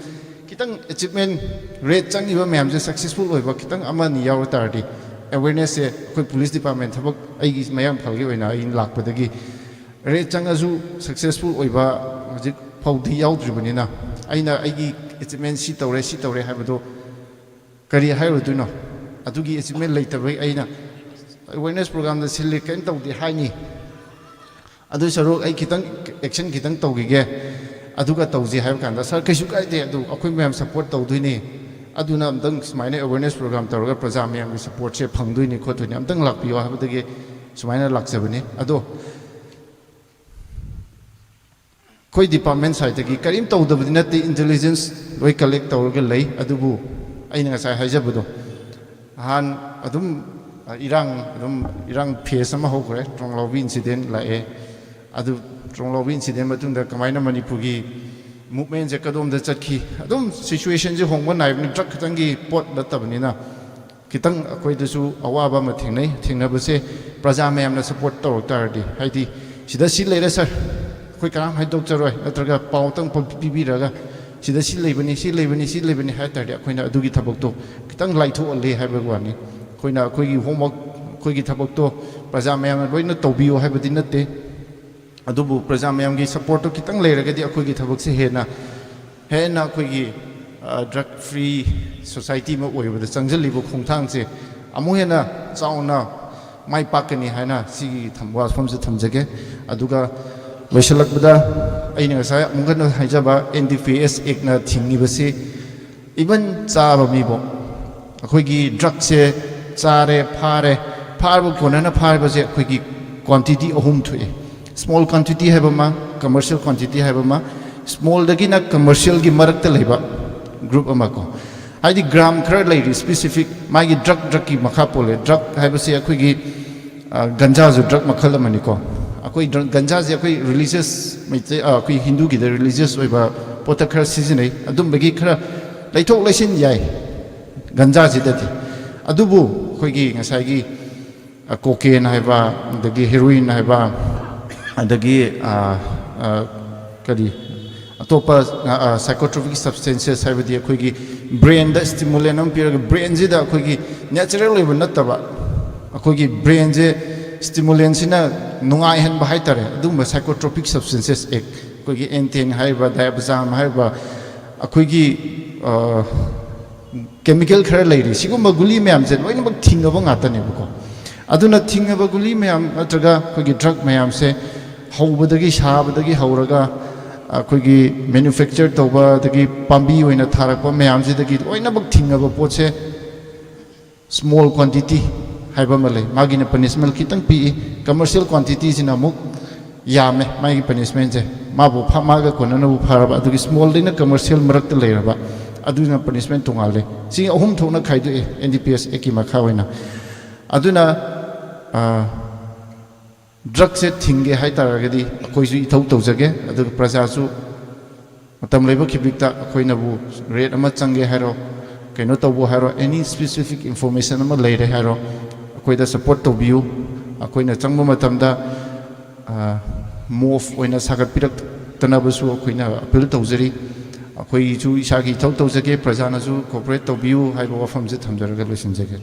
ꯈꯤꯇꯪ achievement, raid ꯆꯪꯉꯤꯕ ꯃꯌꯥꯝꯁꯦ successful ꯑꯣꯏꯕ ꯈꯤꯇꯪ ꯑꯃ ꯑꯅꯤ ꯌꯥꯎꯔ ꯇꯥꯔꯗꯤ, awareness ꯁꯦ ꯑꯩꯈꯣꯏ police department ꯊꯕꯛ, ꯑꯩꯒꯤ ꯃꯌꯥꯡ ꯏꯝꯐꯥꯜꯒꯤ ꯑꯣꯏꯅ ꯑꯩꯅ ꯂꯥꯛꯄꯗꯒꯤ raid ꯆꯪꯉꯁꯨ successful ꯑꯣꯏꯕ ꯍꯧꯖꯤꯛ ꯐꯥꯎꯗꯤ ꯌꯥꯎꯗ꯭ꯔꯤꯕꯅꯤꯅ, ꯑꯩꯅ ꯑꯩꯒꯤ achievement ꯁꯤ ꯇꯧꯔꯦ, ꯁꯤ ꯇꯧꯔꯦ ꯍꯥꯏꯕꯗꯣ ꯀꯔꯤ ꯍꯥꯏꯔꯨꯗꯣꯏꯅꯣ? ꯑꯗꯨꯒꯤ achievement ꯂꯩꯇꯕꯩ ꯑꯩꯅ awareness program ꯗ ꯁꯤꯜꯂꯤ, ꯀꯔꯤꯝ ꯇꯧꯗꯦ ꯍꯥꯏꯅꯤ꯫ ꯑꯗꯨ ꯁꯔꯨꯛ ꯑꯩ ꯈꯤꯇꯪ action ꯈꯤꯇꯪ ꯇꯧꯈꯤꯒꯦ, ꯑꯗꯨꯒ ꯇꯧꯁꯤ ꯍꯥꯏꯕ ꯀꯥꯟꯗ, "Sir, ꯀꯩꯁꯨ ꯀꯥꯏꯗꯦ, ꯑꯗꯨ ꯑꯩꯈꯣꯏ ꯃꯌꯥꯝ support ꯇꯧꯗꯣꯏꯅꯤ, ꯑꯗꯨꯅ ꯑꯝꯇꯪ ꯁꯨꯃꯥꯏꯅ awareness program ꯇꯧꯔꯒ ꯄ꯭ꯔꯖꯥ ꯃꯌꯥꯝꯒꯤ support ꯁꯦ ꯐꯪꯗꯣꯏꯅꯤ ꯈꯣꯠꯇꯣꯏꯅꯤ, ꯑꯝꯇꯪ ꯂꯥꯛꯄꯤꯌꯣ" ꯍꯥꯏꯕꯗꯒꯤ ꯁꯨꯃꯥꯏꯅ ꯂꯥꯛꯆꯕꯅꯤ꯫ ꯑꯗꯣ ꯑꯩꯈꯣꯏ department side ꯇꯒꯤ ꯀꯔꯤꯝ ꯇꯧꯗꯕꯗꯤ ꯅꯠꯇꯦ, intelligence ꯂꯣꯏ collect ꯇꯧꯔꯒ ꯂꯩ꯫ ꯑꯗꯨꯕꯨ ꯑꯩꯅ ꯉꯁꯥꯏ ꯍꯥꯏꯖꯕꯗꯣ, ꯅꯍꯥꯟ ꯑꯗꯨꯝ, ꯑ, ꯏꯔꯥꯡ, ꯑꯗꯨꯝ ꯏꯔꯥꯡ phase ꯑꯃ ꯍꯧꯈ꯭ꯔꯦ ꯇ꯭ꯔꯣꯡꯂꯥꯎꯕꯤ incident ꯂꯥꯛꯑꯦ꯫ ꯑꯗꯨ ꯇ꯭ꯔꯣꯡꯂꯥꯎꯕꯤ incident ꯃꯇꯨꯡꯗ ꯀꯃꯥꯏꯅ ꯃꯅꯤꯄꯨꯔꯒꯤ movement ꯁꯦ ꯀꯗꯣꯝꯗ ꯆꯠꯈꯤ? ꯑꯗꯨꯝ situation ꯁꯦ ꯍꯣꯡꯕ ꯅꯥꯏꯕꯅꯤ, drug ꯈꯛꯇꯪꯒꯤ ꯄꯣꯠ ꯅꯠꯇꯕꯅꯤꯅ꯫ ꯈꯤꯇꯪ ꯑꯩꯈꯣꯏꯗꯁꯨ ꯑꯋꯥꯕ ꯑꯃ ꯊꯦꯡꯅꯩ꯫ ꯊꯦꯡꯅꯕꯁꯦ ꯄ꯭ꯔꯖꯥ ꯃꯌꯥꯝꯅ support ꯇꯧꯔꯛ ꯇꯥꯔꯗꯤ, ꯍꯥꯏꯗꯤ, "ꯁꯤꯗ ꯁꯤ ꯂꯩꯔꯦ sir, ꯑꯩꯈꯣꯏ ꯀꯅꯥꯝ ꯍꯥꯏꯗꯣꯛꯆꯔꯣꯏ", ꯅꯠꯇ꯭ꯔꯒ ꯄꯥꯎꯇꯪ ꯄꯪꯄꯤ ꯄꯤꯕꯤꯔꯒ, "ꯁꯤꯗ ꯁꯤ ꯂꯩꯕꯅꯤ, ꯁꯤ ꯂꯩꯕꯅꯤ, ꯁꯤ ꯂꯩꯕꯅꯤ" ꯍꯥꯏ ꯇꯥꯔꯗꯤ, ꯑꯩꯈꯣꯏꯅ ꯑꯗꯨꯒꯤ ꯊꯕꯛꯇꯣ ꯈꯤꯇꯪ ꯂꯥꯏꯊꯣꯛꯍꯜꯂꯦ ꯍꯥꯏꯕꯒꯤ ꯋꯥꯅꯤ꯫ ꯑꯩꯈꯣꯏꯅ ꯑꯩꯈꯣꯏꯒꯤ homework, ꯑꯩꯈꯣꯏꯒꯤ ꯊꯕꯛꯇꯣ ꯄ꯭ꯔꯖꯥ ꯃꯌꯥꯝꯅ ꯂꯣꯏꯅ ꯇꯧꯕꯤꯌꯨ ꯍꯥꯏꯕꯗꯤ ꯅꯠꯇꯦ꯫ ꯑꯗꯨꯕꯨ ꯄ꯭ꯔꯖꯥ ꯃꯌꯥꯝꯒꯤ support ꯇꯣ ꯈꯤꯇꯪ ꯂꯩꯔꯒꯗꯤ ꯑꯩꯈꯣꯏꯒꯤ ꯊꯕꯛꯁꯦ ꯍꯦꯟꯅ, ꯍꯦꯟꯅ ꯑꯩꯈꯣꯏꯒꯤ, ꯑ, drug free society ꯑꯃ ꯑꯣꯏꯕꯗ ꯆꯪꯁꯤꯜꯂꯤꯕ ꯈꯣꯡꯊꯥꯡꯁꯦ ꯑꯃꯨꯛ ꯍꯦꯟꯅ ꯆꯥꯎꯅ ꯃꯥꯏ ꯄꯥꯛꯀꯅꯤ ꯍꯥꯏꯅ ꯁꯤꯒꯤ ꯊꯝ-, ꯋꯥꯐꯝꯁꯦ ꯊꯝꯖꯒꯦ꯫ ꯑꯗꯨꯒ ꯂꯣꯏꯁꯤꯜꯂꯛꯄꯗ ꯑꯩꯅ ꯉꯁꯥꯏ ꯑꯃꯨꯛ ꯍꯟꯅ ꯍꯥꯏꯖꯕ, N D P S Act ꯅ ꯊꯤꯡꯉꯤꯕꯁꯤ even ꯆꯥꯕ ꯃꯤꯕꯨ, ꯑꯩꯈꯣꯏꯒꯤ drug ꯁꯦ ꯆꯥꯔꯦ, ꯐꯥꯔꯦ, ꯐꯥꯔꯕ ꯀꯣꯟꯅꯅ ꯐꯥꯔꯤꯕꯁꯦ ꯑꯩꯈꯣꯏꯒꯤ ꯀ꯭ꯋꯥꯟꯇꯤꯇꯤ ꯑꯍꯨꯝ ꯊꯣꯛꯑꯦ꯫ ꯁ꯭ꯃꯣꯜ ꯀ꯭ꯋꯥꯟꯇꯤꯇꯤ ꯍꯥꯏꯕ ꯑꯃ, ꯀꯃꯔꯁꯤꯌꯦꯜ ꯀ꯭ꯋꯥꯟꯇꯤꯇꯤ ꯍꯥꯏꯕ ꯑꯃ, ꯁ꯭ꯃꯣꯜꯗꯒꯤꯅ ꯀꯃꯔꯁꯤꯌꯦꯜꯒꯤ ꯃꯔꯛꯇ ꯂꯩꯕ ꯒ꯭ꯔꯨꯞ ꯑꯃ ꯀꯣ꯫ ꯍꯥꯏꯗꯤ ꯒ꯭ꯔꯥꯝ ꯈꯔ ꯂꯩꯔꯤ ꯁ꯭ꯄꯦꯁꯤꯐꯤꯛ, ꯃꯥꯒꯤ ꯗ꯭ꯔꯒ, ꯗ꯭ꯔꯒꯀꯤ ꯃꯈꯥ ꯄꯣꯜꯂꯦ꯫ ꯗ꯭ꯔꯒ ꯍꯥꯏꯕꯁꯤ ꯑꯩꯈꯣꯏꯒꯤ, ꯑ, ꯒꯟꯖꯥꯁꯨ ꯗ꯭ꯔꯒ ꯃꯈꯜ ꯑꯃꯅꯤꯀꯣ꯫ ꯑꯩꯈꯣꯏ ꯗ꯭ꯔ-, ꯒꯟꯖꯥꯁꯦ ꯑꯩꯈꯣꯏ ꯔꯤꯂꯤꯖꯤꯌꯁ ꯃꯩꯇꯩ, ꯑ, ꯑꯩꯈꯣꯏ ꯍꯤꯟꯗꯨꯒꯤꯗ ꯔꯤꯂꯤꯖꯤꯌꯁ ꯑꯣꯏꯕ ꯄꯣꯠꯇ ꯈꯔ ꯁꯤꯖꯤꯟꯅꯩ꯫ ꯑꯗꯨꯝꯕꯒꯤ ꯈꯔ ꯂꯩꯊꯣꯛ ꯂꯩꯁꯤꯟ ꯌꯥꯏ ꯒꯟꯖꯥꯁꯤꯗꯗꯤ꯫ ꯑꯗꯨꯕꯨ ꯑꯩꯈꯣꯏꯒꯤ ꯉꯁꯥꯏꯒꯤ, ꯑ, ꯀꯣꯀꯦꯟ ꯍꯥꯏꯕ, ꯑꯗꯒꯤ ꯍꯦꯔꯣꯏꯟ ꯍꯥꯏꯕ, ꯑꯗꯒꯤ, ꯑ, ꯑ, ꯀꯔꯤ, ꯑꯇꯣꯞꯄ, ꯑ, ꯑ, ꯁꯥꯏꯀꯣꯇ꯭ꯔꯣꯄꯤꯛ ꯁꯕꯁꯇꯦꯟꯁꯦꯁ ꯍꯥꯏꯕꯗꯤ ꯑꯩꯈꯣꯏꯒꯤ ꯕ꯭ꯔꯦꯟꯗ ꯁ꯭ꯇꯤꯃꯨꯂꯦꯟ ꯑꯃ ꯄꯤꯔꯒ ꯕ꯭ꯔꯦꯟꯁꯤꯗ ꯑꯩꯈꯣꯏꯒꯤ ꯅꯦꯆꯔꯦꯜ ꯑꯣꯏꯕ ꯅꯠꯇꯕ, ꯑꯩꯈꯣꯏꯒꯤ ꯕ꯭ꯔꯦꯟꯁꯦ ꯁ꯭ꯇꯤꯃꯨꯂꯦꯟꯁꯤꯅ ꯅꯨꯡꯉꯥꯏꯍꯟꯕ ꯍꯥꯏꯇꯥꯔꯦ, ꯑꯗꯨꯒꯨꯝꯕ ꯁꯥꯏꯀꯣꯇ꯭ꯔꯣꯄꯤꯛ ꯁꯕꯁꯇꯦꯟꯁꯦꯁ ꯑꯦꯛ, ꯑꯩꯈꯣꯏꯒꯤ ꯑꯦꯟꯊꯦꯟ ꯍꯥꯏꯔꯤꯕ, ꯗꯥꯏꯕꯖꯥꯝ ꯍꯥꯏꯔꯤꯕ, ꯑꯩꯈꯣꯏꯒꯤ, ꯑ, ꯀꯦꯃꯤꯀꯦꯜ ꯈꯔ ꯂꯩꯔꯤ꯫ ꯁꯤꯒꯨꯝꯕ ꯒꯨꯂꯤ ꯃꯌꯥꯝꯁꯦ ꯂꯣꯏꯅꯃꯛ ꯊꯤꯡꯉꯕ ꯉꯥꯛꯇꯅꯦꯕꯀꯣ꯫ ꯑꯗꯨꯅ ꯊꯤꯡꯉꯕ ꯒꯨꯂꯤ ꯃꯌꯥꯝ ꯅꯠꯇ꯭ꯔꯒ ꯑꯩꯈꯣꯏꯒꯤ ꯗ꯭ꯔꯒ ꯃꯌꯥꯝꯁꯦ ꯍꯧꯕꯗꯒꯤ, ꯁꯥꯕꯗꯒꯤ ꯍꯧꯔꯒ ꯑꯩꯈꯣꯏꯒꯤ ꯃꯦꯅꯨꯐꯦꯛꯆꯔ ꯇꯧꯕ, ꯑꯗꯒꯤ ꯄꯥꯝꯕꯤ ꯑꯣꯏꯅ ꯊꯥꯔꯛꯄ ꯃꯌꯥꯝꯁꯤꯗꯒꯤ ꯂꯣꯏꯅꯃꯛ ꯊꯤꯡꯉꯕ ꯄꯣꯠꯁꯦ ꯁ꯭ꯃꯣꯜ ꯀ꯭ꯋꯥꯟꯇꯤꯇꯤ ꯍꯥꯏꯕ ꯑꯃ ꯂꯩ꯫ ꯃꯥꯒꯤꯅ ꯄꯅꯤꯁꯃꯦꯟ ꯈꯤꯇꯪ ꯄꯤꯛꯏ꯫ ꯀꯃꯔꯁꯤꯌꯦꯜ ꯀ꯭ꯋꯥꯟꯇꯤꯇꯤꯁꯤꯅ ꯑꯃꯨꯛ ꯌꯥꯝꯃꯦ ꯃꯥꯒꯤ ꯄꯅꯤꯁꯃꯦꯟꯁꯦ꯫ ꯃꯥꯕꯨ ꯐꯥ-, ꯃꯥꯒ ꯀꯣꯟꯅꯅꯕ ꯐꯥꯔꯕ, ꯑꯗꯨꯒꯤ ꯁ꯭ꯃꯣꯜꯗꯩꯅ ꯀꯃꯔꯁꯤꯌꯦꯜ ꯃꯔꯛꯇ ꯂꯩꯔꯕ, ꯑꯗꯨꯅ ꯄꯅꯤꯁꯃꯦꯟ ꯇꯣꯉꯥꯜꯂꯦ꯫ ꯁꯤ ꯑꯍꯨꯝ ꯊꯣꯛꯅ ꯈꯥꯏꯗꯣꯛꯑꯦ ꯑꯦꯟ ꯗꯤ ꯄꯤ ꯑꯦꯁ ꯑꯦꯛꯀꯤ ꯃꯈꯥ ꯑꯣꯏꯅ꯫ ꯑꯗꯨꯅ, ꯑ, ꯗ꯭ꯔꯒꯁꯦ ꯊꯤꯡꯒꯦ ꯍꯥꯏ ꯇꯥꯔꯒꯗꯤ ꯑꯩꯈꯣꯏꯁꯨ ꯏꯊꯧ ꯇꯧꯖꯒꯦ, ꯑꯗꯨꯒ ꯄ꯭ꯔꯖꯥꯁꯨ ꯃꯇꯝ ꯂꯩꯕ ꯈꯤꯕꯤꯛꯇ ꯑꯩꯈꯣꯏꯅꯕꯨ ꯔꯦꯠ ꯑꯃ ꯆꯪꯒꯦ ꯍꯥꯏꯔꯣ, ꯀꯩꯅꯣ ꯇꯧꯕ ꯍꯥꯏꯔꯣ, ꯑꯦꯅꯤ ꯁ꯭ꯄꯦꯁꯤꯐꯤꯛ ꯏꯟꯐꯣꯔꯃꯦꯁꯟ ꯑꯃ ꯂꯩꯔꯦ ꯍꯥꯏꯔꯣ, ꯑꯩꯈꯣꯏꯗ ꯁꯄꯣꯔꯠ ꯇꯧꯕꯤꯌꯨ꯫ ꯑꯩꯈꯣꯏꯅ ꯆꯪꯕ ꯃꯇꯝꯗ, ꯑ, ꯃꯣꯐ ꯑꯣꯏꯅ ꯁꯥꯒꯠꯄꯤꯔꯛꯇꯅꯕꯁꯨ ꯑꯩꯈꯣꯏꯅ ꯑꯄꯤꯜ ꯇꯧꯖꯔꯤ꯫ ꯑꯩꯈꯣꯏꯁꯨ ꯏꯁꯥꯒꯤ ꯏꯊꯧ ꯇꯧꯖꯒꯦ, ꯄ꯭ꯔꯖꯥꯅꯁꯨ ꯀꯣꯑꯣꯄꯔꯦꯠ ꯇꯧꯕꯤꯌꯨ ꯍꯥꯏꯕ ꯋꯥꯐꯝꯁꯦ ꯊꯝꯖꯔꯒ ꯂꯣꯏꯁꯤꯟꯖꯒꯦ꯫